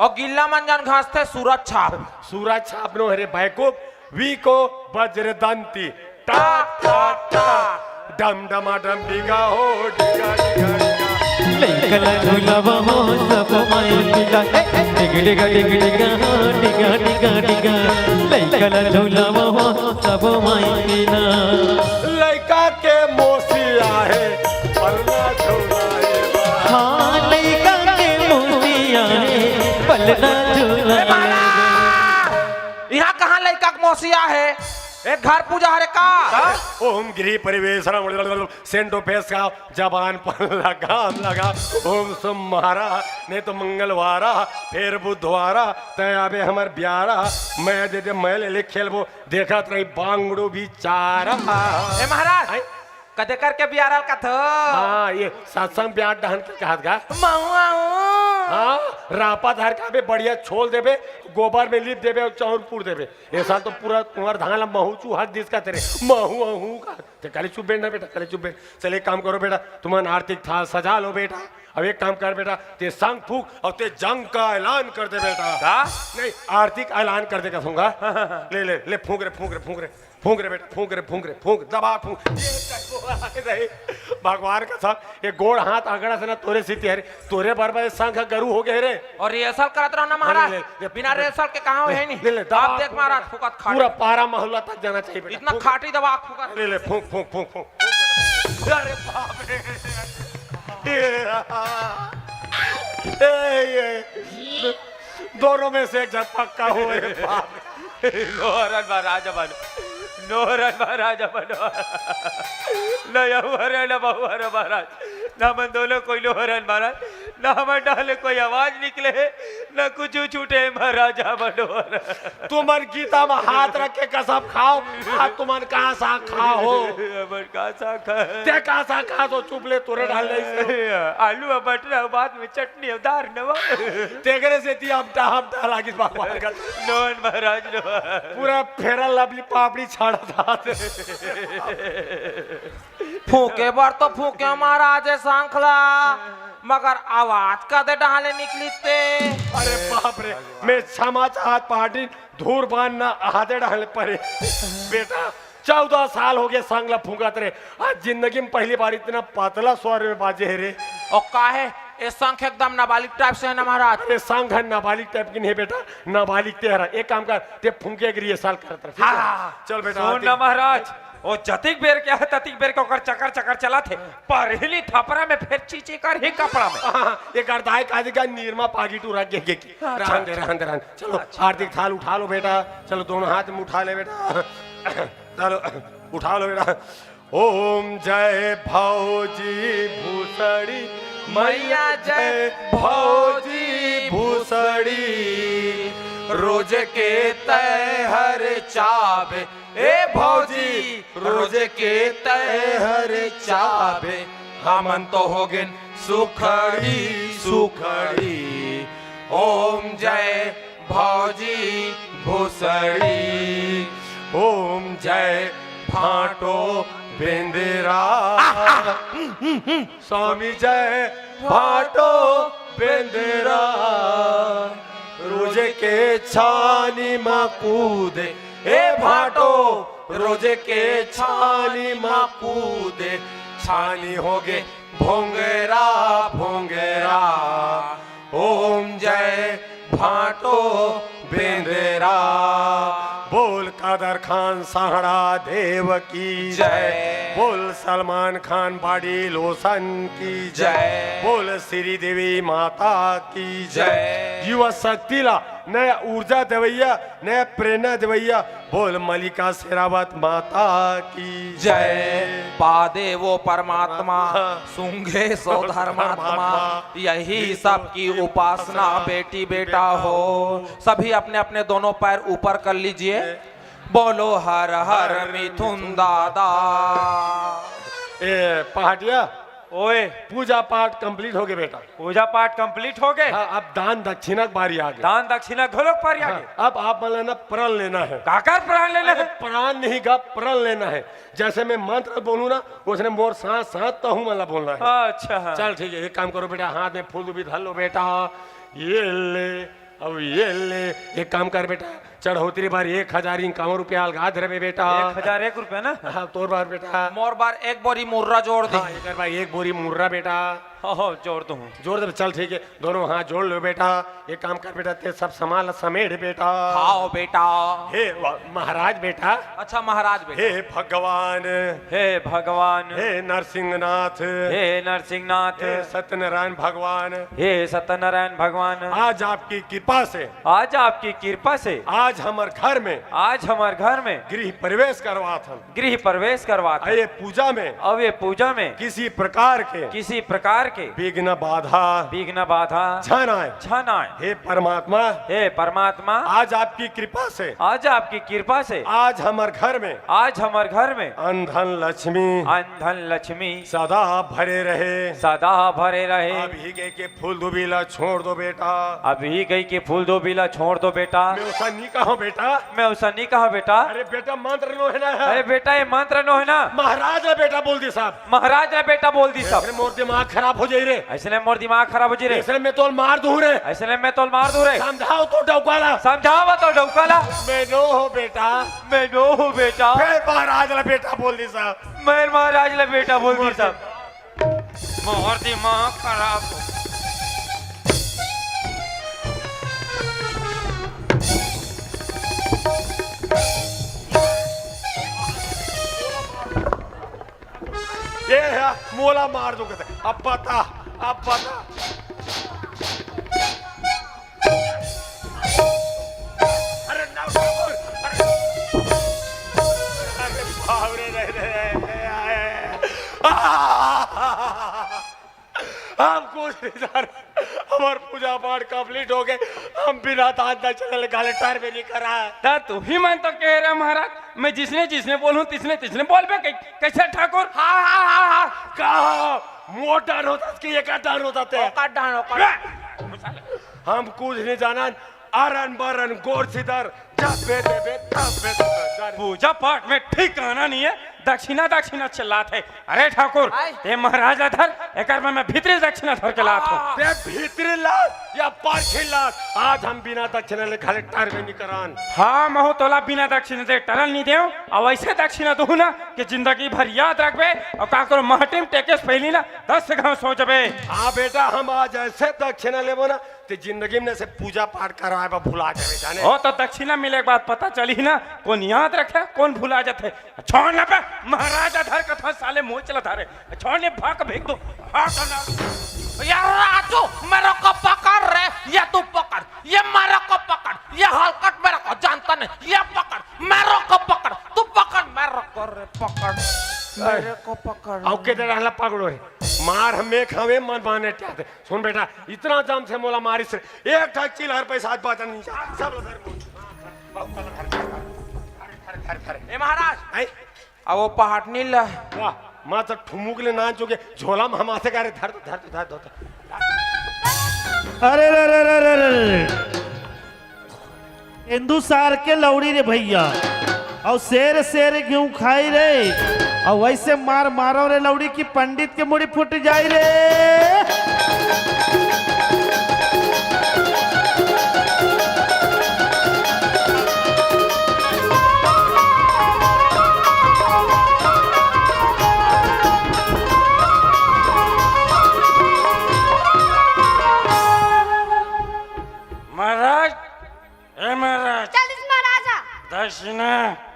ओ गिल्ला मंजन घसते सूरज छाप। सूरज छाप नो हरे बैकूफ, वी को वज्रदंती। टा टा टा, डम डमा डम डिगा हो, डिगा डिगा डिगा। लइका ला झुलावा हो सब माई पिला, डिग डिगा डिग डिगा, डिगा डिगा डिगा। लइका ला झुलावा हो सब माई पिला। लइका के मोसी आहे, पलना झुलाए बा। हाँ, लइका के मोसी आहे, पलना झुलाए बा। यहाँ कहाँ लइका के मोसी आहे? ए घर पूजा हरे का? ओम गृह परिवेश सेंटो फेस का जबान पर लगाम लगा। ओम सोमवारा, नहीं तो मंगलवारा, फिर बुधवारा, तय आबे हमर ब्यारा। मैं दे दे मैं ले ले खेलबो, देखत रही बांगड़ो भी चारा। ए महाराज, आय? कदे करके बियारल कथो? हाँ, ये सत्संग ब्याह डहन के कहत गा। महुआ हूँ। हाँ, रापा धर के अबे बढ़िया छोल देबे, गोबर में लीप देबे और चाउर पूर देबे। ये साल तो पूरा तुम्हार धान ला महू चूहा दिस का तेरे। महू अहू का। ते काले चुप बैठ ना बेटा, काले चुप बैठ। चल एक काम करो बेटा, तुम्हारा आरती थाल सजा लो बेटा। अब एक काम कर बेटा, ते संग फूक और ते जंग का ऐलान कर दे बेटा। का? नहीं, आरती का ऐलान कर दे का सूंगा। ले ले ले, फूक रे, फूक रे, फूक रे, फूक रे बेटा, फूक रे, फूक रे, फूक, दबा फूक। ये नहीं, भगवान का साथ, ये गोड़ हाथ अगड़ा से ना तोरे सीती हरे, तोरे बरबर ये संग गरु हो गए रे। और रिहर्सल करत रहो ना महाराज, ले, ले, ले, बिना रिहर्सल के कहाँ है नहीं। ले ले, दबा आप देख फूक महाराज, बेटा। फुकत खाट। पूरा पारा महल्ला तक जाना चाहिए बेटा। इतना फूक। खाटी दबा फुकत। ले ले, फूक फूक फूक फूक। अरे बाप रे। ये, ये, ये, दोनों में से एक जन पक्का हो रे बाप। नोहरन महाराज बनो, नोहरन महाराज बनो। न यहुहर न बहुहर महाराज, न हमन दोनों कोई नोहरन महाराज, न हमर डाले कोई आवाज निकले, न कुछ छूटे महाराजा मनोहर। तुमन गीता में हाथ रख के कसम खाओ, आज तुमन का सा खाओ। हमर का सा खा। ते का सा खा तो चुप ले, तोरे डाल नहीं से। आलू अब बटरा, बाद में चटनी अब दार नवा। तेगरे से ती अब डहाम डहा लागिस भगवान का। नोहरन महाराज नोहरन। पूरा फेरा लवली पापड़ी छाड़ा था। फूके बर तो फूके महाराज ए शंख ला, मगर आवाज कदे डाले निकली ते? अरे बाप रे, मैं क्षमा चाहत पार्टी धूर बांध ना आधे डाले परे। बेटा, चौदह साल हो गए संग ला फूंकत रे। आज जिंदगी में पहली बार इतना पतला स्वर में बाजे है रे। और का है, ए शंख एकदम नाबालिग टाइप से है ना महाराज। अरे संग है नाबालिग टाइप की नहीं बेटा, नाबालिग ते हरा। एक काम कर, ते फूंके के रिहर्सल करत रहे, ठीक है? हाँ, हाँ, हाँ। चल बेटा, सुन आरती। ना महाराज, वो जतिक बेर के है ततिक बेर के ओकर चकर चकर चला थे, पर हिली थपरा में फिर चीची कर ही कपड़ा में। हाँ, हाँ, ये करता है काजी का निरमा पागी टूरा के के की। रहन दे, रहन दे, रहन। चलो, आरती थाल उठा लो बेटा, चलो दोनों हाथ में उठा ले बेटा। चलो, उठा लो बेटा। ओम जय भौजी भूसड़ी, मैया जय भौजी भूसड़ी। रोज के तय हर चाबे, ए भौजी, रोज के तय हर चाबे, हमन तो हो गेन सुखड़ी सुखड़ी। ओम जय भौजी भूसड़ी, ओम जय भाटो बेंदरा। स्वामी जय भाटो बेंदरा, रोज के छानी मा कूदे, ए भाटो, रोज के छानी मा कूदे, छानी होगे भोंगरा भोंगरा। ओम जय भाटो बेंदरा। बोल कादर खान साहड़ा देव की जय। बोल सलमान खान बॉडी लोशन की जय। जय। बोल श्री देवी माता की जय। जय। युवा शक्ति ला नया ऊर्जा देवैया, नया प्रेरणा देवैया, बोल मलिका शेरावत माता की जय। पादे वो परमात्मा, सूंघे सो धर्मात्मा, यही सबकी उपासना बेटी बेटा हो। सभी अपने अपने दोनों पैर ऊपर कर लीजिए। बोलो हर हर मिथुन दादा। ए पहाटिया, ओए, पूजा पाठ complete हो गए बेटा। पूजा पाठ complete हो गए। हाँ, अब दान दक्षिणा के बारी आ गई। दान दक्षिणा घलोक बारी आ गई। हाँ, अब आप मन ला ना प्रण लेना है। काकर प्रण लेना अरे, है? प्राण नहीं गा, प्रण लेना है। जैसे मैं मंत्र बोलूँ ना, उसने मोर साथ साथ तहूँ मन ला बोलना है। अच्छा, हाँ। चल ठीक है, एक काम करो बेटा, हाथ में फूल भी धर लो बेटा। ये ले, अब ये ले, एक काम कर बेटा, चढ़ोतरी बर एक हजार इनकावन रुपया अलगा धरबे बेटा। एक हजार एक रुपया ना? हाँ, तोर बर बेटा। मोर बर एक बोरी मुर्रा जोड़ दे। हाँ, एकर बर एक बोरी मुर्रा बेटा। हो, हो, जोड़ दूँ। जोड़ दे, चल ठीक है, दोनों हाथ जोड़ लो बेटा। एक काम कर बेटा, ते सब सामान ला समेट बेटा। हाँ बेटा। हे वा-, महाराज बेटा। अच्छा महाराज बेटा। हे भगवान। हे भगवान। हे नरसिंहनाथ। हे नरसिंहनाथ। हे सत्यनारायण भगवान। हे सत्यनारायण भगवान। आज आपकी कृपा से। आज आपकी कृपा से। आज हमर घर में। आज हमर घर में। गृह प्रवेश करवात हन। गृह प्रवेश करवात हन। ये पूजा में। अब ये पूजा में। किसी प्रकार के। किसी प्रकार के। विघ्न बाधा। विघ्न बाधा। झन आए। झन आए। हे परमात्मा। हे परमात्मा। आज आपकी कृपा से। आज आपकी कृपा से। आज हमर घर में। आज हमर घर में। अन्न धन लक्ष्मी। अन्न धन लक्ष्मी। सदा भरे रहे। सदा भरे रहे। अभी के, के फूल दुबी ला छोड़ दो बेटा। अभी कही के फूल दुबी ला छोड़ दो बेटा। मैं उसा नहीं कहा बेटा। मैं उसा नहीं कहा बेटा। अरे बेटा, मंत्र नो है ना। अरे बेटा, ये मंत्र नो है ना। महाराज ला बेटा बोल दी साहब। महाराज ला बेटा बोल दी साहब। ऐसे मोर दिमाग खराब हो जाई रे। ऐसे मोर दिमाग खराब हो जाई रे। ऐसे मैं तोल मार दूँ रे। ऐसे मैं तोल मार दूँ रे। समझाओ तो डौका ला। समझाओ तो डौका ला। मैं नो हो बेटा। मैं नो हो बेटा। फिर महाराज ला बेटा बोल दी साहब। मैं महाराज ला बेटा बोल दी साहब। मोर दिमाग खराब हो। ये है, मोला मार दो कहते। अब बता, अब बता। अरे ना, ना, अरे, अरे बाप रे, रे, रे, रे, आए। आ! हम कुछ नहीं जान, हमार पूजा पाठ complete हो गए, हम बिना दान दक्षिणा ले घाले टहरबे नहीं करा। ता तू ही मन तो कह रहा महाराज, मैं जिसने जिसने बोलूं तिसने तिसने बोलबे कै-, कैसे ठाकुर? हाँ, हाँ, हाँ, हाँ, कहा मोटा डर होता कि एक डर होता ते। ओकर डर, ओकर। हम कुछ नहीं जानन, अरन बरन गोर सिदर, जब बे देबे, तब बे देबे। पूजा पाठ में ठिकाना नहीं है, दक्षिणा, दक्षिणा चिल्लात है। अरे ठाकुर, आय। ते महाराज ला धर, एकर में मैं भीतरी दक्षिणा धर के लात हूँ। आ। ते भीतरी लात या पारखी लात, आज हम बिना दक्षिणा ले घाले टरबे नहीं करान। हाँ, महू तोला बिना दक्षिणा दे टरन नहीं देव, अउ ऐसे दक्षिणा दूँ ना कि जिंदगी भर याद रखबे, अउ काकरो महटिम टेकेस पहली ना दस घाव सो जबे। हाँ बेटा, हम आज ऐसे दक्षिणा लेबो ना, ते जिंदगी में से पूजा पाठ करवाए बर भुला जाबे, जाने? ओ, तो दक्षिणा मिले के बाद पता चली ना, कौन याद रखे, कौन भुला जाथे। छोड़ ना बे, महाराज ला धर कथा साले मोच ला धरे। छोड़ ने भाग फेंक दो। हाँ, तो ना। यार राजू, मेरे को पकड़ रे, ये तू पकड़, ये मेरे को पकड़, ये हलकट मेरे को जानता नहीं, ये पकड़, मेरे को पकड़, तू पकड़, मेरे को रे पकड़, मेरे को पकड़। आओ के दे रहला पकड़ो रे, मार हमें खावे मन माने क्या थे। सुन बेटा, इतना जाम से मोला मारिस रे, एक ठा चिल्हर पैसा आज बाचा नहीं जा, सब ला धर मोच। ए महाराज, हैं? अब वो पहाटनी ला। वाह, माँ तो ठुमुक ले नान चुके, झोला में हमासे का रे, धर दो, धर दो, धर दो, धर। अरे रे रे रे रे रे रे। हिंदू सार के लौड़ी रे भैया, अउ शेर शेर गेहूं खाई रे, अउ वैसे मार मारो रे लौड़ी की पंडित के मुड़ी फूट जाई रे। महाराज, ए महाराज। चलिस महाराजा। दक्षिणा।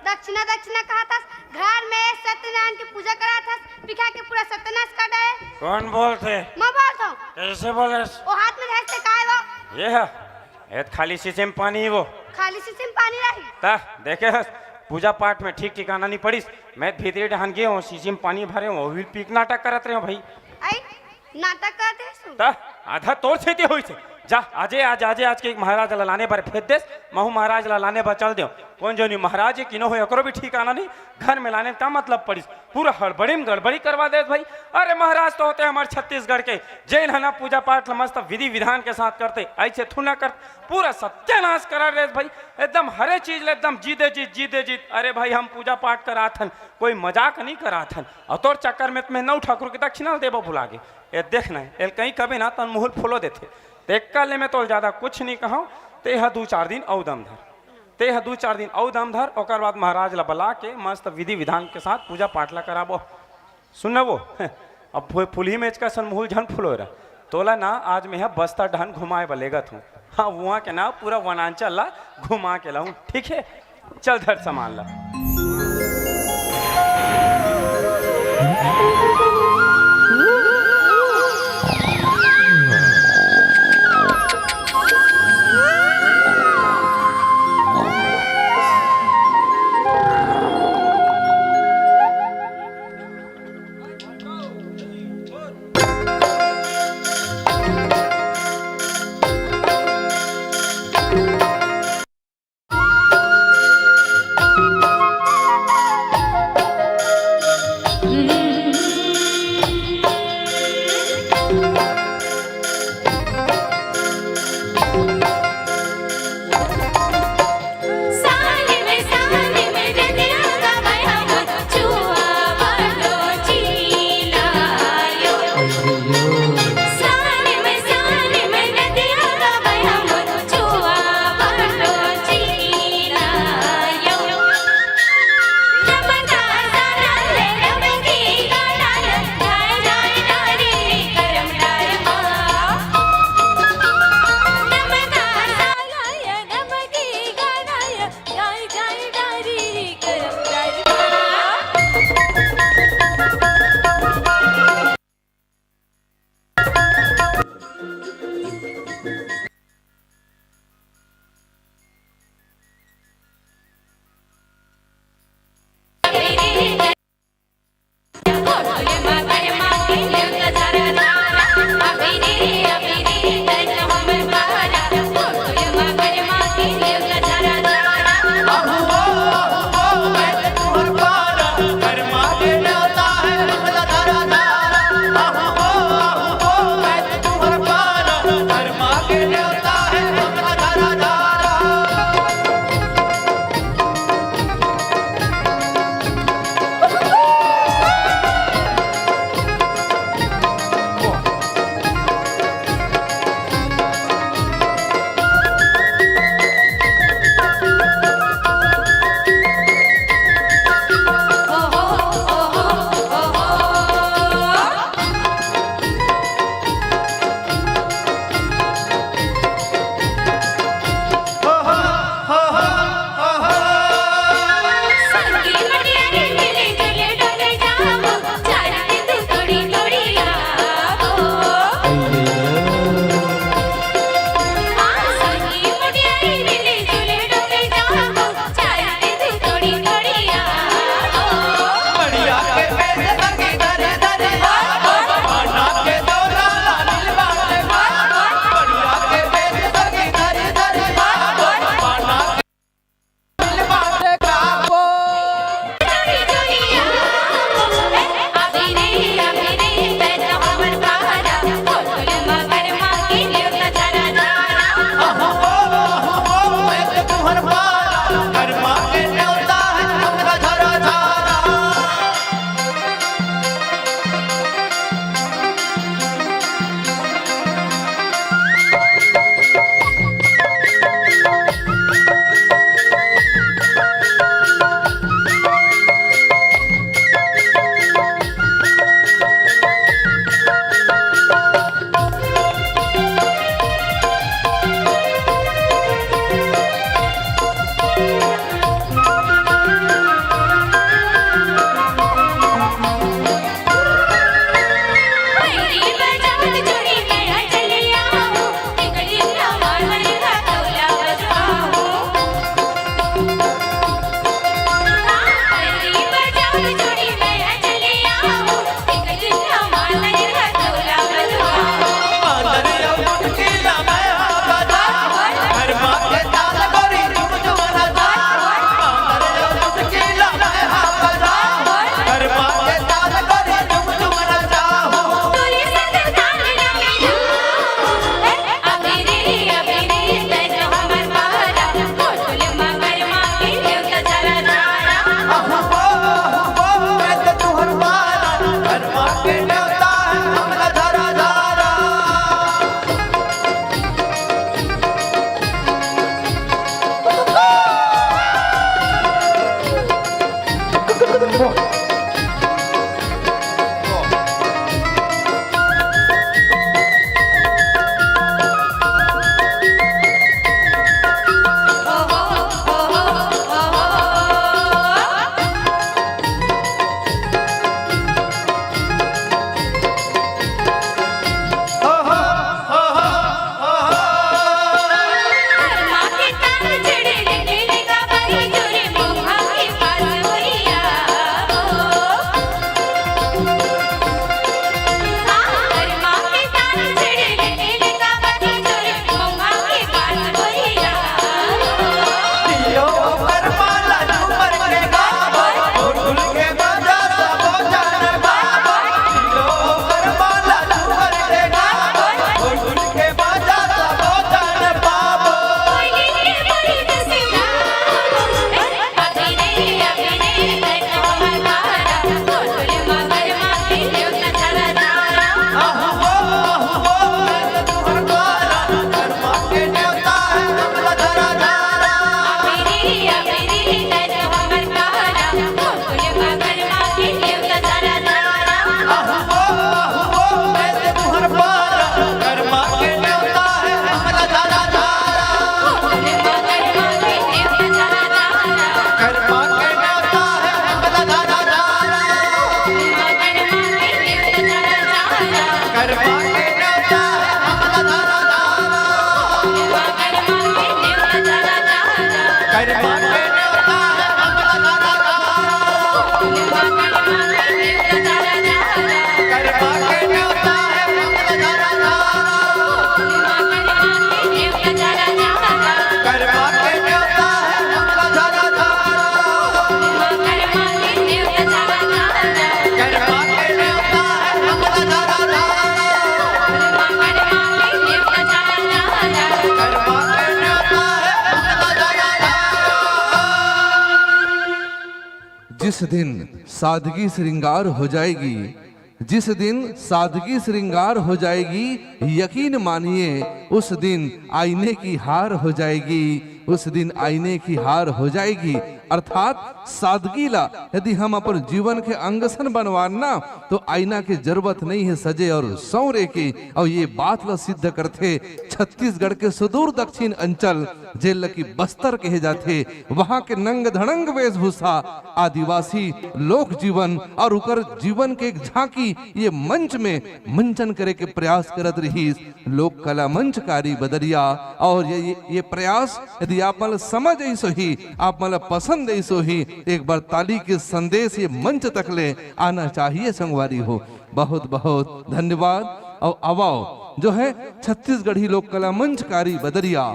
दक्षिणा, दक्षिणा कहत हस, घर में सत्यनारायण की पूजा करत हस, पिखा के पूरा सत्यानाश कर दे। कौन बोलथे? मैं बोलत हूँ। कैसे बोलस? वो हाथ में धरस ते काय वो? ये है। ए त खाली शीशे में पानी ही वो। खाली शीशे में पानी रही। ता, देखे हस, पूजा पाठ में ठीक ठिकाना नहीं पड़िस। मैं भीतरी डहान गे हूँ, शीशे में पानी भरे हूँ, वो भी पीक नाटक करत रहे हूँ भाई। आई, नाटक करत हस तू? ता, आधा तोर सेती होइस हे। जा, आजे आज, आजे आज के महाराज ला लाने बर भेज देस, महू महाराज ला लाने बर चल देव। कोन जोनी महाराज हे, किनो हो, एकरो भी ठिकाना नहीं। घर में लाने का मतलब पड़िस, पूरा हड़बड़ी में गड़बड़ी करवा देस भाई। अरे महाराज तो होते हमारे छत्तीसगढ़ के, जेन ह ना पूजा पाठ ला मस्त विधि विधान के साथ करते, ऐसे थू ना करते, पूरा सत्यानाश करा देस भाई। एकदम हरे चीज ले एकदम जीदे जीत, जीदे जीत। अरे भाई, हम पूजा पाठ करात हन, कोई मजाक नहीं करात हन। और तोर चक्कर में तुम्हें नौ ठाकुर की दक्षिणा देबो भुला गे। ये देख ना, एल कहीं कभी ना तन मुहुल फुलो देथे। ते कल में तो ज्यादा कुछ नहीं कहूँ, ते ह दू चार दिन अउ दम धर, ते ह दू चार दिन अउ दम धर, ओकर बाद महाराज ला बला के मस्त विधि विधान के साथ पूजा पाठ ला कराबो। सुन ना वो, अब फु-, फुलही मेच का सन मुहुल झन फुलोय रह। तोला ना आज मैं ह बस्तर डहन घुमाए बर लेगत हूँ। हाँ, वहाँ के ना पूरा वनांचल ला घुमा के लाऊं, ठीक है? चल धर सामान ला। जिस दिन सादगी श्रृंगार हो जाएगी, जिस दिन सादगी श्रृंगार हो जाएगी, यकीन मानिए, उस दिन आईने की हार हो जाएगी, उस दिन आईने की हार हो जाएगी। अर्थात सादगी ला यदि हम अपन जीवन के अंग सन बनवान ना, तो आईना के जरूरत नहीं है सजे और संवरे के। और ये बात ला सिद्ध करथे छत्तीसगढ़ के सुदूर दक्षिण अंचल, जेला कि बस्तर कहे जाथे, वहां के नंग धड़ंग वेशभूषा, आदिवासी लोक जीवन और उकर जीवन के एक झांकी ये मंच में मंचन करे के प्रयास करत रहिस लोक कला मंच कारी बदरिया। और ये, ये, ये प्रयास यदि आप मन ला समझ आइस होही, आप मन ला पसंद आइस होही, एक बार ताली के संदेश ये मंच तक ले आना चाहिए संगवारी हो। बहुत बहुत धन्यवाद। और आवाओ जो है छत्तीसगढ़ी लोक कला मंच कारी बदरिया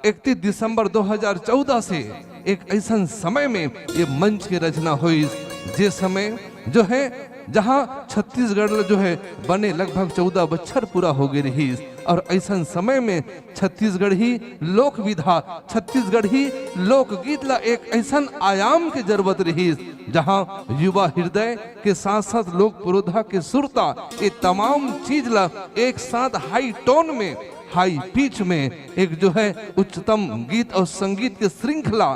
इकतीस दिसंबर दो हज़ार चौदह से एक ऐसन समय में ये मंच के रचना होइस, जे समय जो है जहां छत्तीसगढ़ ल जो है बने लगभग चौदह बच्छर पूरा हो गए रहिस। और ऐसन समय में छत्तीसगढ़ी लोक विधा, छत्तीसगढ़ी लोकगीत ला एक ऐसन आयाम के जरूरत रहिस, जहां युवा हृदय के साथ साथ लोक पुरोधा के सुरता, ये तमाम चीज ला एक साथ हाई टोन में, हाई पिच में एक जो है उच्चतम गीत और संगीत के श्रृंखला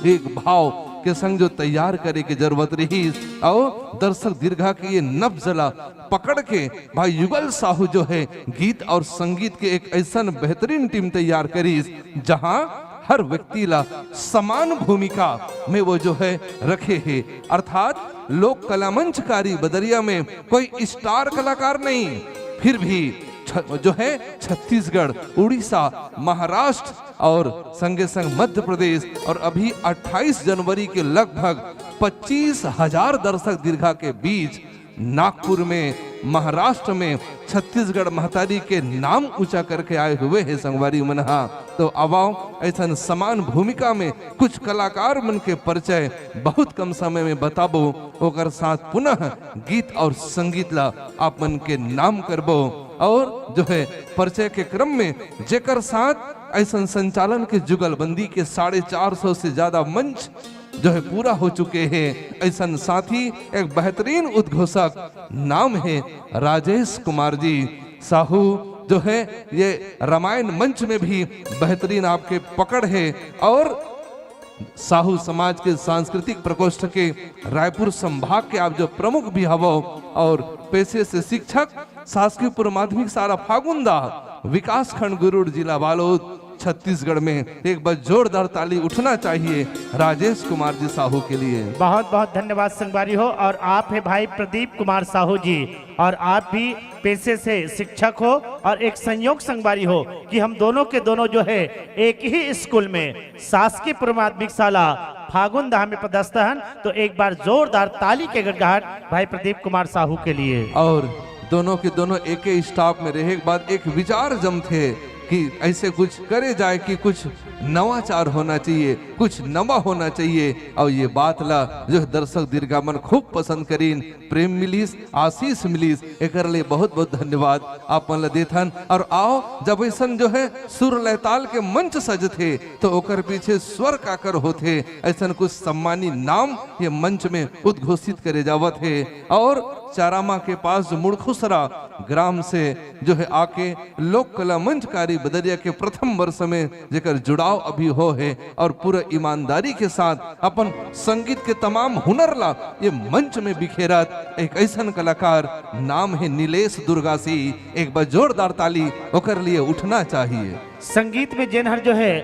एक भाव के संग जो तैयार करे के जरूरत रहिस और दर्शक दीर्घा के ये नब्ज ला पकड़ के भाई युगल साहू जो है गीत और संगीत के एक ऐसन बेहतरीन टीम तैयार करिस, जहां हर व्यक्ति ला समान भूमिका में वो जो है रखे हे। अर्थात लोक कला मंच कारी बदरिया में कोई स्टार कलाकार नहीं, फिर भी छ-, जो है छत्तीसगढ़, उड़ीसा, महाराष्ट्र और संगे संग मध्य प्रदेश और अभी अट्ठाईस जनवरी के लगभग पच्चीस हज़ार दर्शक दीर्घा के बीच नागपुर में, महाराष्ट्र में छत्तीसगढ़ महतारी के नाम ऊंचा करके आए हुए हैं संगवारी मन हा। तो आवाओ ऐसन समान भूमिका में कुछ कलाकार मन के परिचय बहुत कम समय में बताबो, ओकर साथ पुनः गीत और संगीत ला आप मन के नाम करबो। और जो है परिचय के क्रम में जेकर साथ ऐसन संचालन के जुगलबंदी के साढ़े चार सौ से ज्यादा मंच जो है पूरा हो चुके हैं, ऐसन साथी एक बेहतरीन उद्घोषक नाम है राजेश कुमार जी साहू, जो है ये रामायण मंच में भी बेहतरीन आपके पकड़ है और साहू समाज के सांस्कृतिक प्रकोष्ठ के रायपुर संभाग के आप जो प्रमुख भी हवो और पेशे से शिक्षक, शासकीय पूर्व माध्यमिक शाला फागुंदा, विकास खंड गुरूर, जिला बालोद, छत्तीसगढ़ में। एक बार जोरदार ताली उठना चाहिए राजेश कुमार जी साहू के लिए। बहुत बहुत धन्यवाद संगवारी हो। और आप है भाई प्रदीप कुमार साहू जी, और आप भी पेशे से शिक्षक हो और एक संयोग संगवारी हो कि हम दोनों के दोनों जो है एक ही स्कूल में शासकीय पूर्व माध्यमिक शाला फागुंदा में पदस्थ हन। तो एक बार जोरदार ताली के गड़गड़ाहट भाई प्रदीप कुमार साहू के लिए। और दोनों के दोनों एक ही स्टाफ में रहे के बाद एक विचार जमथे कि ऐसे कुछ करे जाए कि कुछ नवाचार होना चाहिए, कुछ नवा होना चाहिए। और ये बात ला जो दर्शक दीर्घा मन खूब पसंद करीन, प्रेम मिलिस, आशीष मिलिस, एकर ले बहुत बहुत धन्यवाद आप मन ला देथन। और आओ, जब ऐसन जो है सुर लय ताल के मंच सजथे तो ओकर पीछे स्वर काकर होथे, ऐसन कुछ सम्मानी नाम ये मंच में उद्घोषित करे जावत हे। और चारामा के पास जो मुड़खुसरा ग्राम से जो है आके लोक कला मंच कारी बदरिया के प्रथम वर्ष में जेकर जुड़ाव अभी हो है और पूरा ईमानदारी के साथ अपन संगीत के तमाम हुनर ला ये मंच में बिखेरत एक ऐसन कलाकार नाम है नीलेश दुर्गासी। एक बार जोरदार ताली ओकर लिए उठना चाहिए। संगीत में जेन हर जो है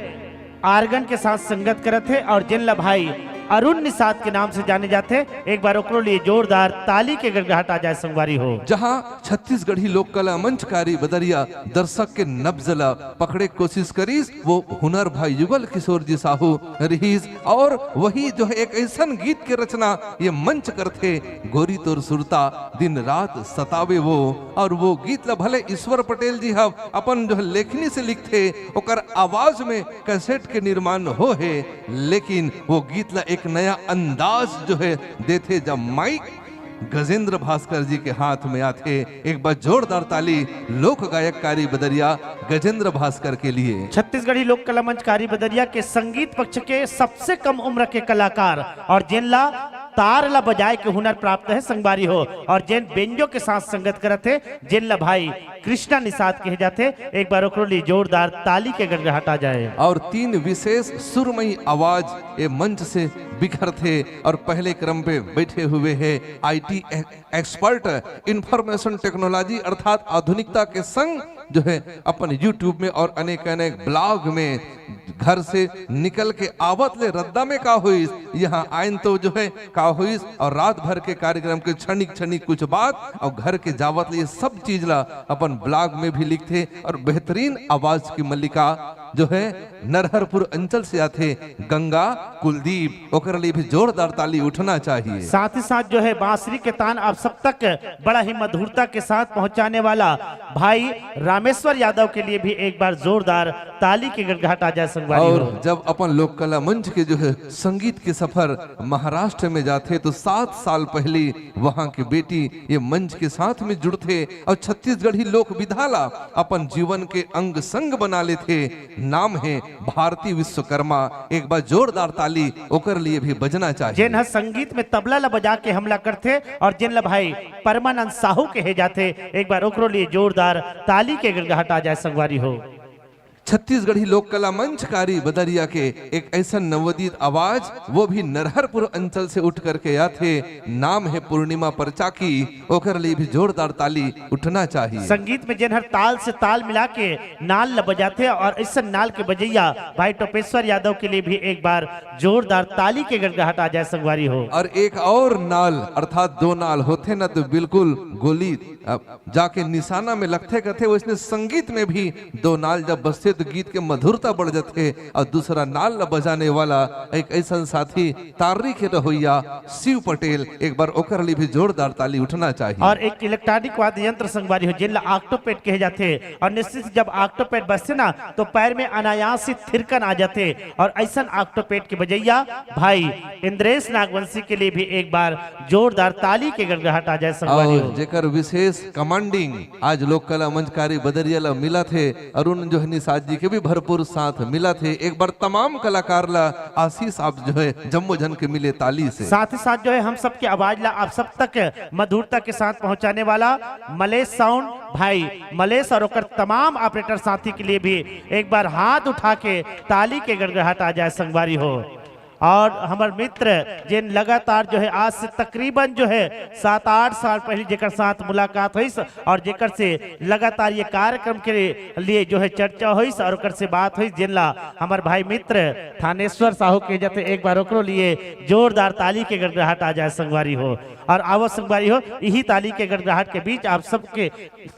आर्गन के साथ संगत करत हे और जेन ला भाई अरुण निषाद के नाम से जाने जाथे। एक बार ओकरो लिए जोरदार ताली के गड़गड़ाहट आ जाए संगवारी हो। जहां छत्तीसगढ़ी लोक कला मंच कारी बदरिया दर्शक के नब्ज ला पकड़े के कोशिश करिस, वो हुनर भाई युगल किशोर जी साहू रिहिस। और वही जो है एक ऐसन गीत के रचना ये मंच करथे, गोरी तोर सुरता दिन रात सतावे वो। और वो गीत ला भले ईश्वर पटेल जी ह अपन जो है लेखनी से लिखथे, ओकर आवाज में कैसेट के निर्माण हो हे, लेकिन वो गीत ला एक नया अंदाज जो है देथे, जब माइक गजेंद्र भास्कर जी के हाथ में आथे। एक बार जोरदार ताली लोक गायक कारी बदरिया गजेंद्र भास्कर के लिए। छत्तीसगढ़ी लोक कला मंच कारी बदरिया के संगीत पक्ष के सबसे कम उम्र के कलाकार और जेन ला तार ला बजाए के हुनर प्राप्त है संगवारी हो, और जेन बेंजो के साथ संगत करत हे, जेन ला भाई कृष्णा निषाद कहे जाथे। एक बार ओकरो लिए जोरदार ताली के गड़गड़ाहट आ जाए। और तीन विशेष सुरमई आवाज ये मंच से बिखरथे और पहले क्रम पे बैठे हुए हैं आईटी एक्सपर्ट, इंफॉर्मेशन टेक्नोलॉजी अर्थात आधुनिकता के संग जो है अपन YouTube में और अनेक अनेक ब्लॉग में घर से निकल के आवत ले रद्दा में का होइस, यहाँ आयन तो जो है का होइस, और रात भर के कार्यक्रम के क्षणिक क्षणिक कुछ बात और घर के जावत ले ये सब चीज ला अपन ब्लॉग में भी लिखथे। और बेहतरीन आवाज की मल्लिका जो है नरहरपुर अंचल से आथे गंगा कुलदीप, ओकर लिए भी जोरदार ताली उठना चाहिए। साथ ही साथ जो है बांसुरी के तान आप सब तक बड़ा ही मधुरता के साथ पहुंचाने वाला भाई रामेश्वर यादव के लिए भी एक बार जोरदार ताली के गड़गड़ाहट आ जाए संगवारी हो। और जब अपन लोक कला मंच के जो है संगीत के सफर महाराष्ट्र में जाथे तो सात साल पहले वहां की बेटी ये मंच के साथ में जुड़थे और छत्तीसगढ़ी लोक विधा ला अपन जीवन के अंग संग बना लेथे। नाम है भारती विश्वकर्मा। एक बार जोरदार ताली ओकर लिए भी बजना चाहिए। जेन ह संगीत में तबला ला बजा के हमला करथे और जेन ला भाई परमानंद साहू कहे जाथे, एक बार ओकरो लिए जोरदार ताली के गड़गड़ाहट आ जाए संगवारी हो। छत्तीसगढ़ी लोक कला मंच कारी बदरिया के एक ऐसा नवोदित आवाज, वो भी नरहरपुर अंचल से उठ करके आथे। नाम है पूर्णिमा परचाकी, ओकर लिए भी जोरदार ताली उठना चाहिए। संगीत में जेन हर ताल से ताल मिला के नाल ल बजाथे और ऐसा नाल के बजैया भाई टोपेश्वर यादव के लिए भी एक बार जोरदार ताली के गड़गड़ाहट आ जाए संगवारी हो। और एक और नाल अर्थात दो नाल होथे ना तो बिल्कुल गोली, अ, जाके निशाना में लगथे कथे, वैसने संगीत में भी दो नाल जब बजथे तो गीत के मधुरता बढ़ जाथे। और दूसरा नाल ल बजाने वाला एक ऐसा साथी तार्री के रहोइया शिव पटेल, एक बार ओकर लिए भी जोरदार ताली उठना चाहिए। और एक इलेक्ट्रॉनिक वाद्य यंत्र संगवारी हो जेन ला ऑक्टोपेड कहे जाथे, और निश्चित जब ऑक्टोपेड बजथे ना तो पैर में अनायास ही थिरकन आ जाथे, और ऐसा ऑक्टोपेड के बजैया भाई इंद्रेश नागवंशी के लिए भी एक बार जोरदार ताली के गड़गड़ाहट आ जाए संगवारी हो। और जेकर विशेष कमांडिंग आज लोक कला मंच कारी बदरिया ला मिलत हे, अरुण जो है निषाद जी के भी भरपूर साथ मिलत हे। एक बार तमाम कलाकार ला आशीष आप जो है जम्मो झन के मिले ताली से। साथ ही साथ जो है हम सबके आवाज ला आप सब तक मधुरता के साथ पहुंचाने वाला मलेश साउंड भाई मलेश और ओकर तमाम ऑपरेटर साथी के लिए भी एक बार हाथ उठा के ताली के गड़गड़ाहट आ जाए संगवारी हो। और हमर मित्र जेन लगातार जो है आज से तकरीबन जो है सात आठ साल पहले जेकर साथ मुलाकात होइस और जेकर से लगातार ये कार्यक्रम के लिए जो है चर्चा होइस और ओकर से बात होइस, जेन ला हमर भाई मित्र थानेश्वर साहू के जते एक बार ओकरो लिए जोरदार ताली के गड़गड़ाहट आ जाए संगवारी हो। और आवो संगवारी हो, यही ताली के गड़गड़ाहट के बीच आप सबके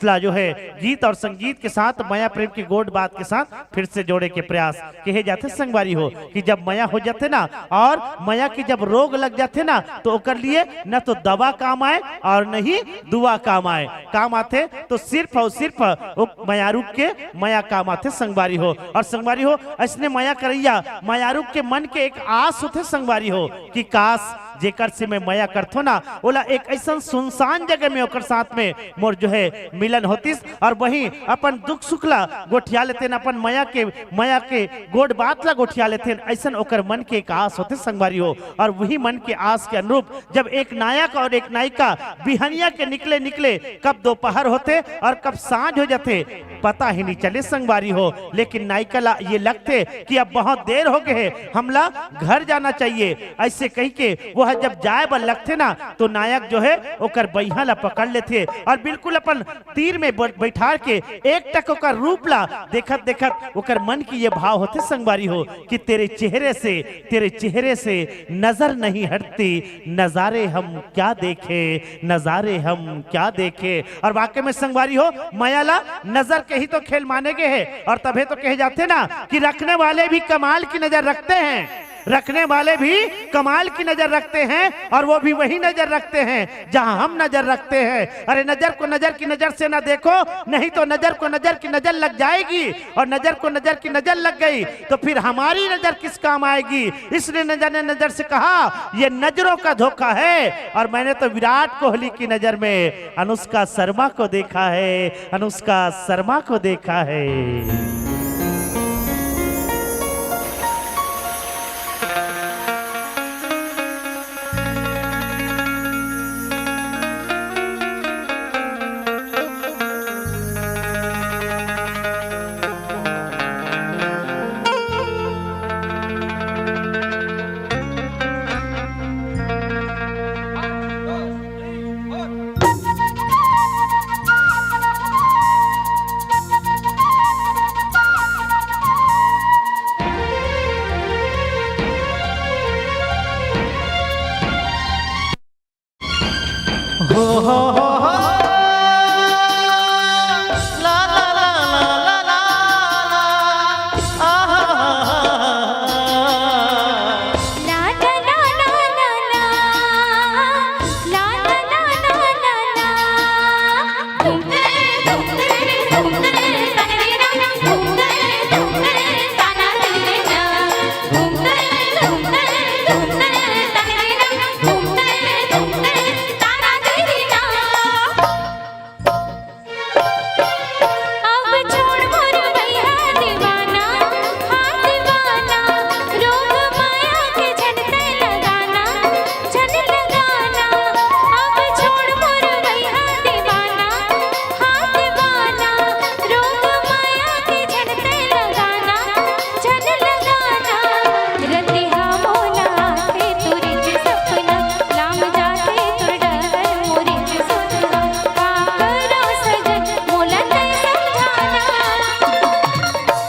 ला जो है गीत और संगीत के साथ मया प्रेम की गोड बात के साथ फिर से जोड़े के प्रयास किए जाते संगवारी हो कि जब मया हो जाते ना और मया की जब रोग लग जाते ना तो ओकर लिए न तो दवा काम आए और न ही दुआ काम आए। काम आते तो सिर्फ और सिर्फ वो मयारू के मया काम आते संगवारी हो। और संगवारी हो, ऐसने मया करैया मयारू के मन के एक आस होते संगवारी हो कि काश जेकर से मैं मया करथो ना ओला एक ऐसन सुनसान जगह में ओकर साथ में मोर जो है मिलन होतिस और वहीं अपन दुख सुख ला गोठिया लेतेन, अपन मया के, मया के गोठ बात ला गोठिया लेतेन, ऐसन ओकर मन के एक आस होते संगवारी हो। और वही मन के आस के अनुरूप जब एक नायक और एक नायिका बिहनिया के निकले निकले कब दोपहर होते और कब सांझ हो जाते पता ही नहीं चले संगवारी हो, लेकिन नायिका ला ये लगते कि अब बहुत देर हो गए है, हमला घर जाना चाहिए। ऐसे कह के वो ह जब जाए बर लगथे ना, तो नायक जो है ओकर बइहा ला पकड़ लेथे और बिल्कुल अपन तीर में ब-, बैठार के एक टक ओकर रूप ला देखत देखत ओकर मन की ये भाव होथे संगवारी हो कि तेरे चेहरे से, तेरे चेहरे से नजर नहीं हटती, नजारे हम क्या देखे, नजारे हम क्या देखे। और वाकई में संगवारी हो, मया ला नजर के ही तो खेल माने गे हे। और तभे तो कहे जाथे ना कि रखने वाले भी कमाल की नजर रखते हैं, रखने वाले भी कमाल की नजर रखते हैं, और वो भी वही नजर रखते हैं जहां हम नजर रखते हैं। अरे, नजर को नजर की नजर से ना देखो, नहीं तो नजर को नजर की नजर लग जाएगी, और नजर को नजर की नजर लग गई तो फिर हमारी नजर किस काम आएगी? इसलिए नजर ने नजर से कहा, ये नजरों का धोखा है। और मैंने तो विराट कोहली की नजर में अनुष्का शर्मा को देखा है, अनुष्का शर्मा को देखा है।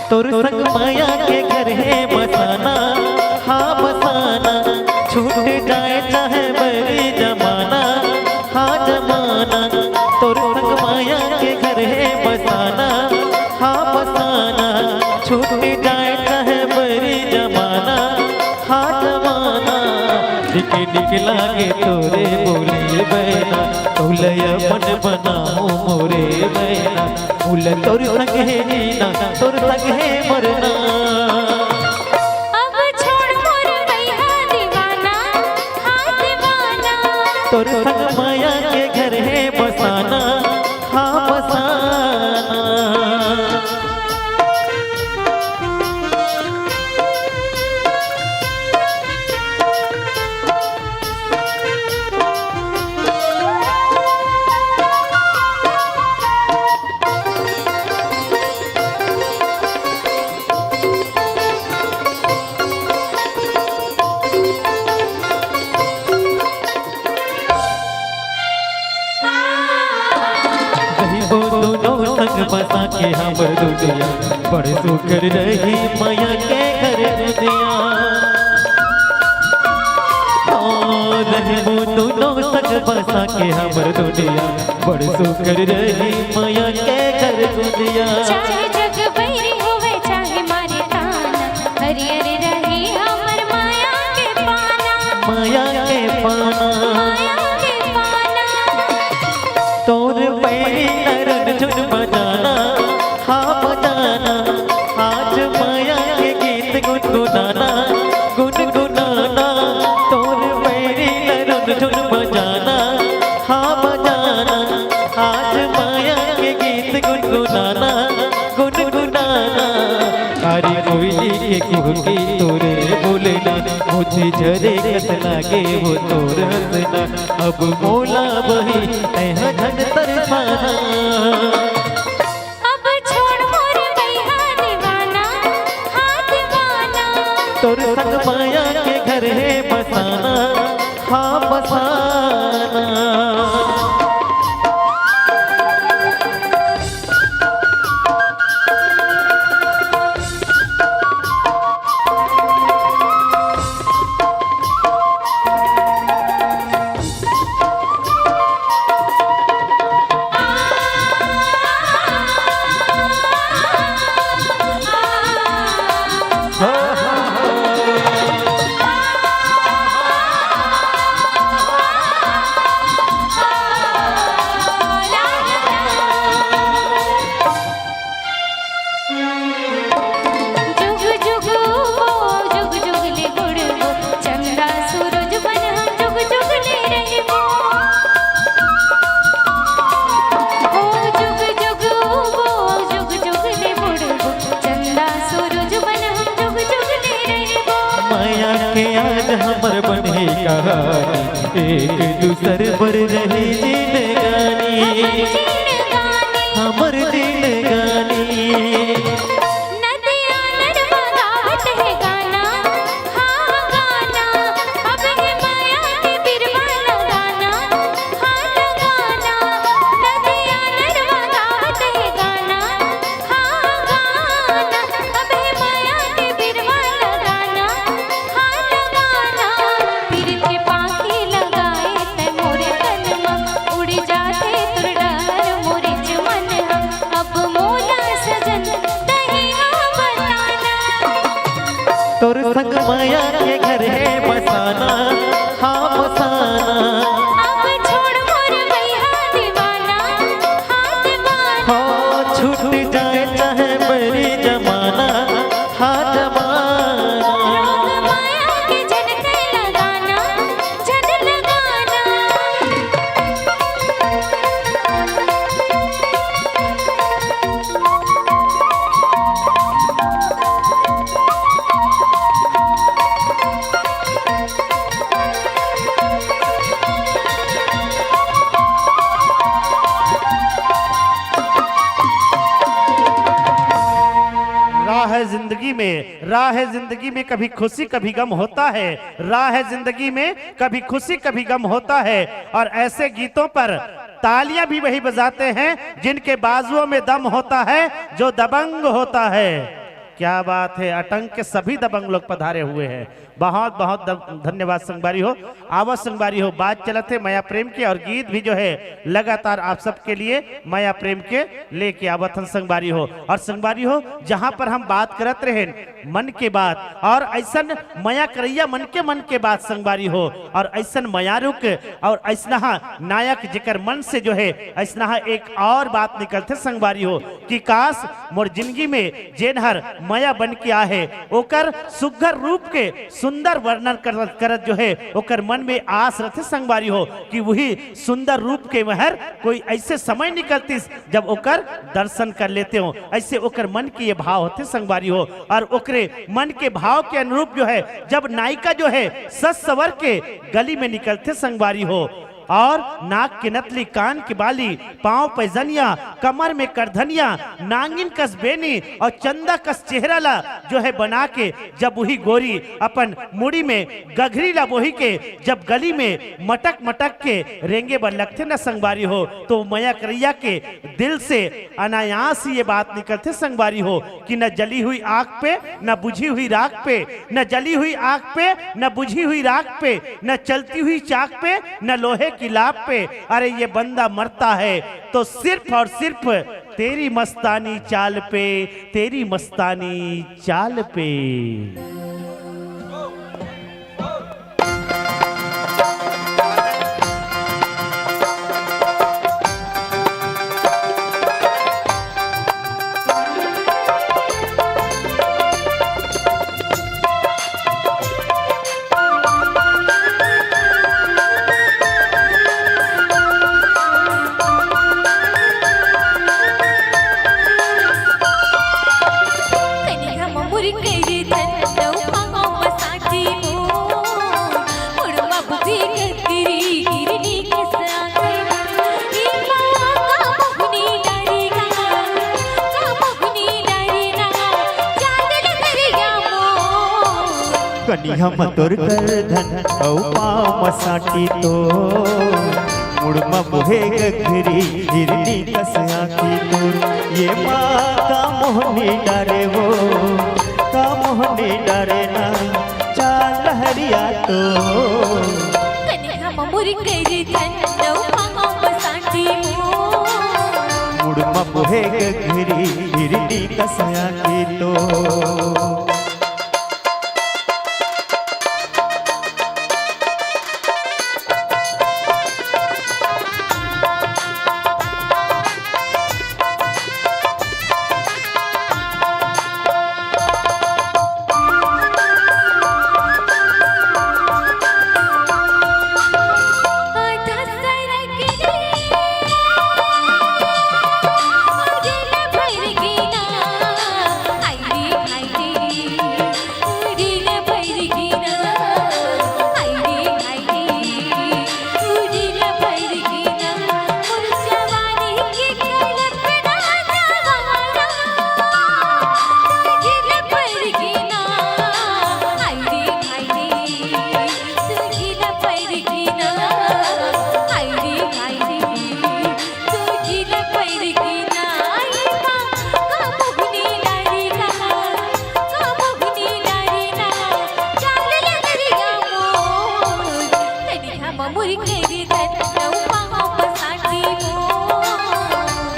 तोर संग माया के घर हे बसाना, हाँ बसाना, छूट जाए चाहे बरी जमाना, हाँ जमाना। तोर संग माया के घर हे बसाना, हाँ बसाना, छूट जाए चाहे बरी जमाना, हाँ जमाना। निक निक लागे तोरे बोली बहना, तोलय मन बनाओ मोरे बहना। उल तोर संग हे जीना, तोर संग हे मरना। अब छोड़ मोर भैया दीवाना, हाँ दीवाना। तोर संग माया के घर हे बसाना, हाँ बसाना। रहिबो दुनो संग बसा के हमर दुनिया, बड़ सुघर रही मया के घर दुनिया। ओ, रहिबो दुनो संग बसा के हमर दुनिया, बड़ सुघर रही मया के घर दुनिया। चाहे जग बैरी होवे, चाहे मारे ताना, हरियर रही हमर माया के पाना। माया के पाना। माया के पाना। तोर पैरी नरन झुन बजाना, हाँ बजाना। आज माया के गीत गुनगुनाना, गुनगुनाना। तोर पैरी नरन झुन बजाना, हाँ बजाना। आज माया के गीत गुनगुनाना, गुनगुनाना। अरे कोयली के कुहकी तोरे बोलना, मुझे झरे कस लागे वो तोर हंसना। अब मोला बही तैं ह झन तरसाना। अब छोड़ मोर भैया दीवाना, हाँ दीवाना। तोर संग माया के घर हे बसाना, हाँ बसाना। जुग जुग वो, जुग जुग ले बुढ़बो, चंदा सूरज बन हम जुग जुग ले रहबो। ओ जुग जुग वो, जुग जुग ले बुढ़बो, चंदा सूरज बन हम जुग जुग ले रहबो। माया के आज हमर बने कहानी, एक दूसर बर रही जिंदगानी, हमर जिंदगानी। हमर जिंदगानी। नदिया नरवा गावत हे गाना, हाँ गाना, अब हे माया के बिरवा लगाना, हाँ लगाना। नदिया नरवा गावत हे गाना, हाँ गाना, अब हे माया के बिरवा लगाना, हाँ लगाना। पीर के पाँखी लगाए तै मोरे तन मा, उड़ जाथे तोर डहर मोरे चमन हा। अब मोला सजन तहीं हा बताना। तोर संग माया के घर हे बसाना, हाँ बसाना। अब छोड़ मोर भैया दीवाना, हाँ दीवाना। हो छूट जाए चाहे बैरी जमाना, हाँ जमाना। रोग माया के झन तै लगाना, झन लगाना। राह है जिंदगी में, राह है जिंदगी में, कभी खुशी कभी गम होता है। राह है जिंदगी में, कभी खुशी कभी गम होता है। और ऐसे गीतों पर तालियां भी वही बजाते हैं जिनके बाजुओं में दम होता है, जो दबंग होता है। क्या बात है, अटंक के सभी दबंग लोग पधारे हुए हैं। बहुत बहुत द-, धन्यवाद संगवारी हो। आवा संगवारी हो, बात चलत हे मया प्रेम के और गीत भी जो है लगातार आप सबके लिए मया प्रेम के लेके आवत हन संगवारी हो। और संगवारी हो, जहाँ पर हम बात करत रहेन मन के बात और ऐसन मया करैया मन के मन के बात संगवारी हो, और ऐसन मयारुक और ऐसनहा नायक जेकर मन से जो है ऐसनहा एक और बात निकलथे संगवारी हो कि काश मोर जिंदगी में जेन हर मया बन के आहे ओकर सुघर रूप के सुंदर वर्णन करत, करत जो है ओकर मन में आस रथे संगवारी हो कि वही सुंदर रूप के महर कोई ऐसे समय निकलतिस जब ओकर दर्शन कर लेते हो। ऐसे ओकर मन के ये भाव होते संगवारी हो, और ओकरे मन के भाव के अनुरूप जो है जब नायिका जो है सज सवर के गली में निकलथे संगवारी हो, और नाक के नथली, कान के बाली, पांव पैजनिया, कमर में करधनिया, नांगिन कस बेनी और चंदा कस चेहरा ला जो है बना के जब वही गोरी अपन मुड़ी में गघरी ला बोही के जब गली में मटक मटक के रेंगे बर लगथे न संगवारी हो, तो मया करैया के दिल से अनायास ही ये बात निकलथे संगवारी हो कि न जली हुई आग पे, न बुझी हुई राख पे, न जली हुई आग पे, न बुझी हुई राख पे, न चलती हुई चाक पे, न लोहे की लाप पे। अरे ये बंदा मरता है तो सिर्फ और सिर्फ तेरी मस्तानी चाल पे, तेरी मस्तानी चाल पे। कनिहा म मुरकई धन नौ कनिहा म तोर करधन अउ पाँव म साटी तोर, मुड़ म बोहे गघरी हिरनी कस आँखी तोर। ये माँ का मोहनी डारे वो, का मोहनी डारे ना, चाल लहरिया तोर। कनिहा म मोर करधन अउ पाँव म साटी मोर। मुड़ म बोहे गघरी हिरनी कस आँखी तोर।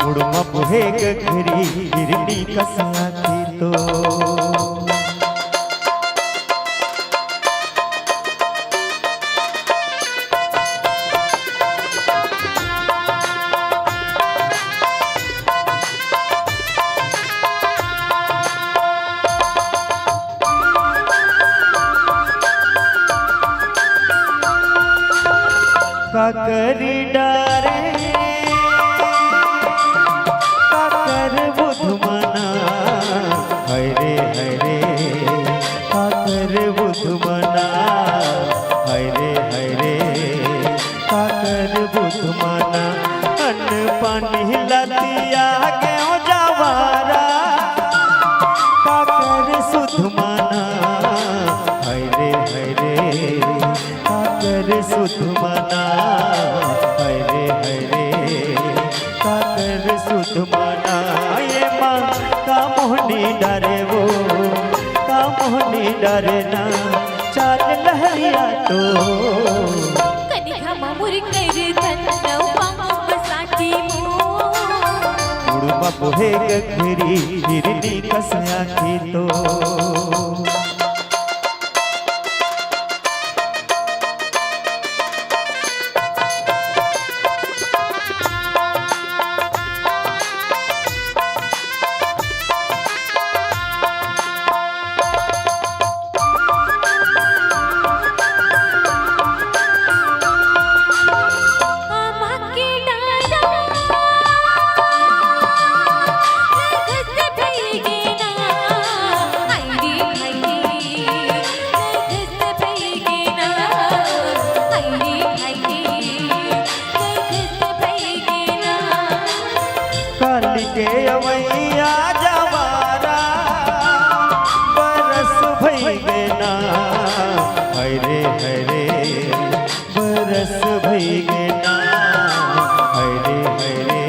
मुड़ म बोहे गघरी हिरनी कस आँखी तोर। काकरी डारे, काकर बुधमना, हरे हरे, काकर बुधमना, हरे हरे, काकर बुधमना, अन्न पानी लतिया गेहूं जवारा, काकर सुधमना, हरे हरे, काकर सुधमना, हरे हरे, काकर सुधमना। ये माँ का मोहनी डरे वो, का मोहनी डरे ना, चाल लहरिया तोर। कनिहा म मोर करधन अउ पाँव म साटी मोर। मुड़ म बोहे गघरी हिरनी कस आँखी तोर। काली के अवैया जवारा, बरस भई गे ना, हरे हरे, बरस भई गे ना, हरे हरे,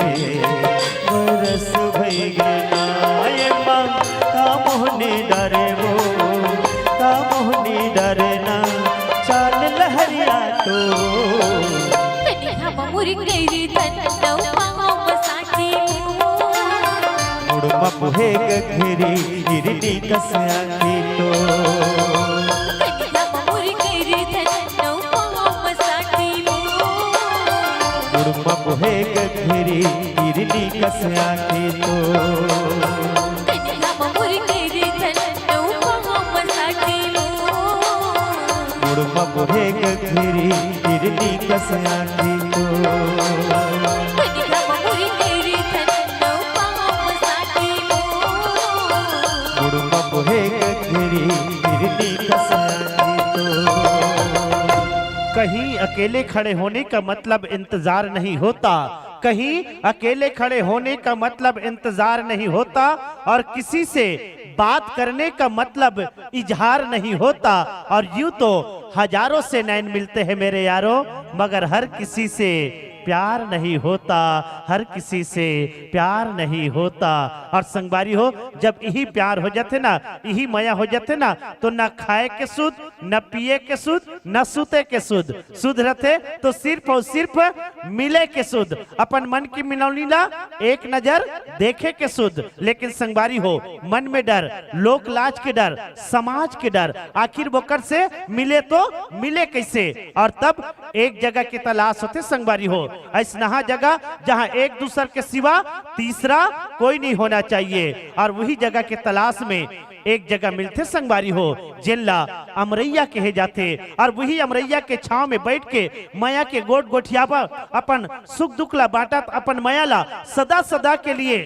बरस भई गे ना। ये माँ का मोहनी डरे वो, का मोहनी डरे ना, चाल लहरिया तोर। कनिहा म मोर करधन अउ पाँव म साटी मोर। मुड़ म बोहे गघरी हिरनी कस आँखी तोर। कनिहा म मोर करधन अउ पाँव म साटी मोर। मुड़ म बोहे गघरी हिरनी कस आँखी तोर। कनिहा म मोर करधन अउ पाँव म साटी मोर। मुड़ म बोहे गघरी हिरनी कस आँखी तोर। कनिहा म मोर करधन अउ पाँव म साटी मोर। मुड़ म बोहे गघरी हिरनी कस आँखी तोर। कहीं अकेले खड़े होने का मतलब इंतजार नहीं होता, कहीं अकेले खड़े होने का मतलब इंतजार नहीं होता, और किसी से बात करने का मतलब इजहार नहीं होता। और यूं तो हजारों से नैन मिलते हैं मेरे यारों, मगर हर किसी से प्यार नहीं होता, हर किसी से प्यार नहीं होता। और संगवारी हो, जब इही प्यार हो जाथे ना, इही मया हो जाथे ना, तो ना खाए के सुध, न पिए के सुध, न सुते के सुध। सुध रथे तो सिर्फ और सिर्फ मिले के सुध, अपन मन की मिलौनी ला एक नजर देखे के सुध। लेकिन संगवारी हो, मन में डर, लोक लाज के डर, समाज के डर, आखिर वोकर से मिले तो मिले कैसे? और तब एक जगह की तलाश होथे संगवारी हो, ऐसनहा जगह जहां एक दूसर के सिवा तीसरा कोई नहीं होना चाहिए। और वही जगह के तलाश में एक जगह मिलथे संगवारी हो, जेन ला अमरैया कहे जाथे। और वही अमरैया के छांव में बैठ के मया के गोठ गोठियावा, अपन सुख दुख ला बांटत, अपन मया ला सदा सदा के लिए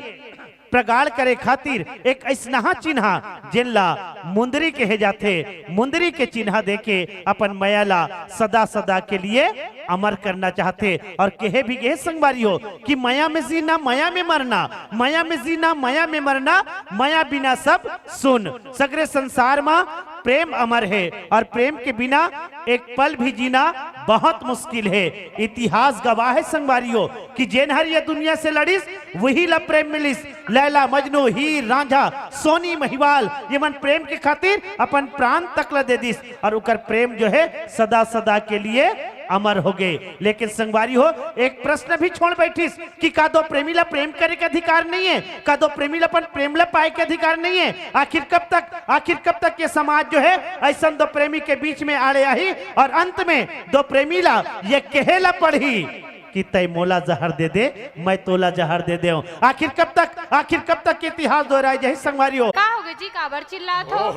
प्रगाढ़ करे खातिर एक ऐसनहा चिन्हा, जेन ला मुंदरी कहे जाथे, मुंदरी के चिन्हा देके अपन मया ला सदा सदा के लिए अमर करना चाहथे। और कहे भी गे संगवारी हो कि मया में जीना, मया में मरना, मया में जीना, मया में मरना, मया बिना सब सुन। सगरे संसार मा प्रेम अमर हे और प्रेम के बिना एक पल भी जीना बहुत मुश्किल हे। इतिहास गवाह हे संगवारी हो कि जेन हर ये दुनिया से लड़िस, वही ला प्रेम मिलिस। लैला, मजनू, हीर, रांझा, सोनी, महिवाल, ये मन प्रेम के खातिर अपन प्राण तक ला दे दिस और उकर प्रेम जो हे सदा सदा के लिए अमर हो गे। लेकिन संगवारी हो, एक प्रश्न भी छोड़ बैठिस कि का दो प्रेमी ला प्रेम करे के अधिकार नहीं हे? का दो प्रेमी ला अपन प्रेम ला पाए के अधिकार नहीं हे? आखिर कब तक, आखिर कब तक ये समाज जो हे ऐसन दो प्रेमी के बीच में आड़े आही और अंत में दो प्रेमी ला ये कहे ला पड़ही कि तै मोला जहर दे दे, मैं तोला जहर दे देव। आखिर कब तक, आखिर कब तक ये इतिहास दोहराए जाही संगवारी हो? का हो गे जी, काबर चिल्लात हो?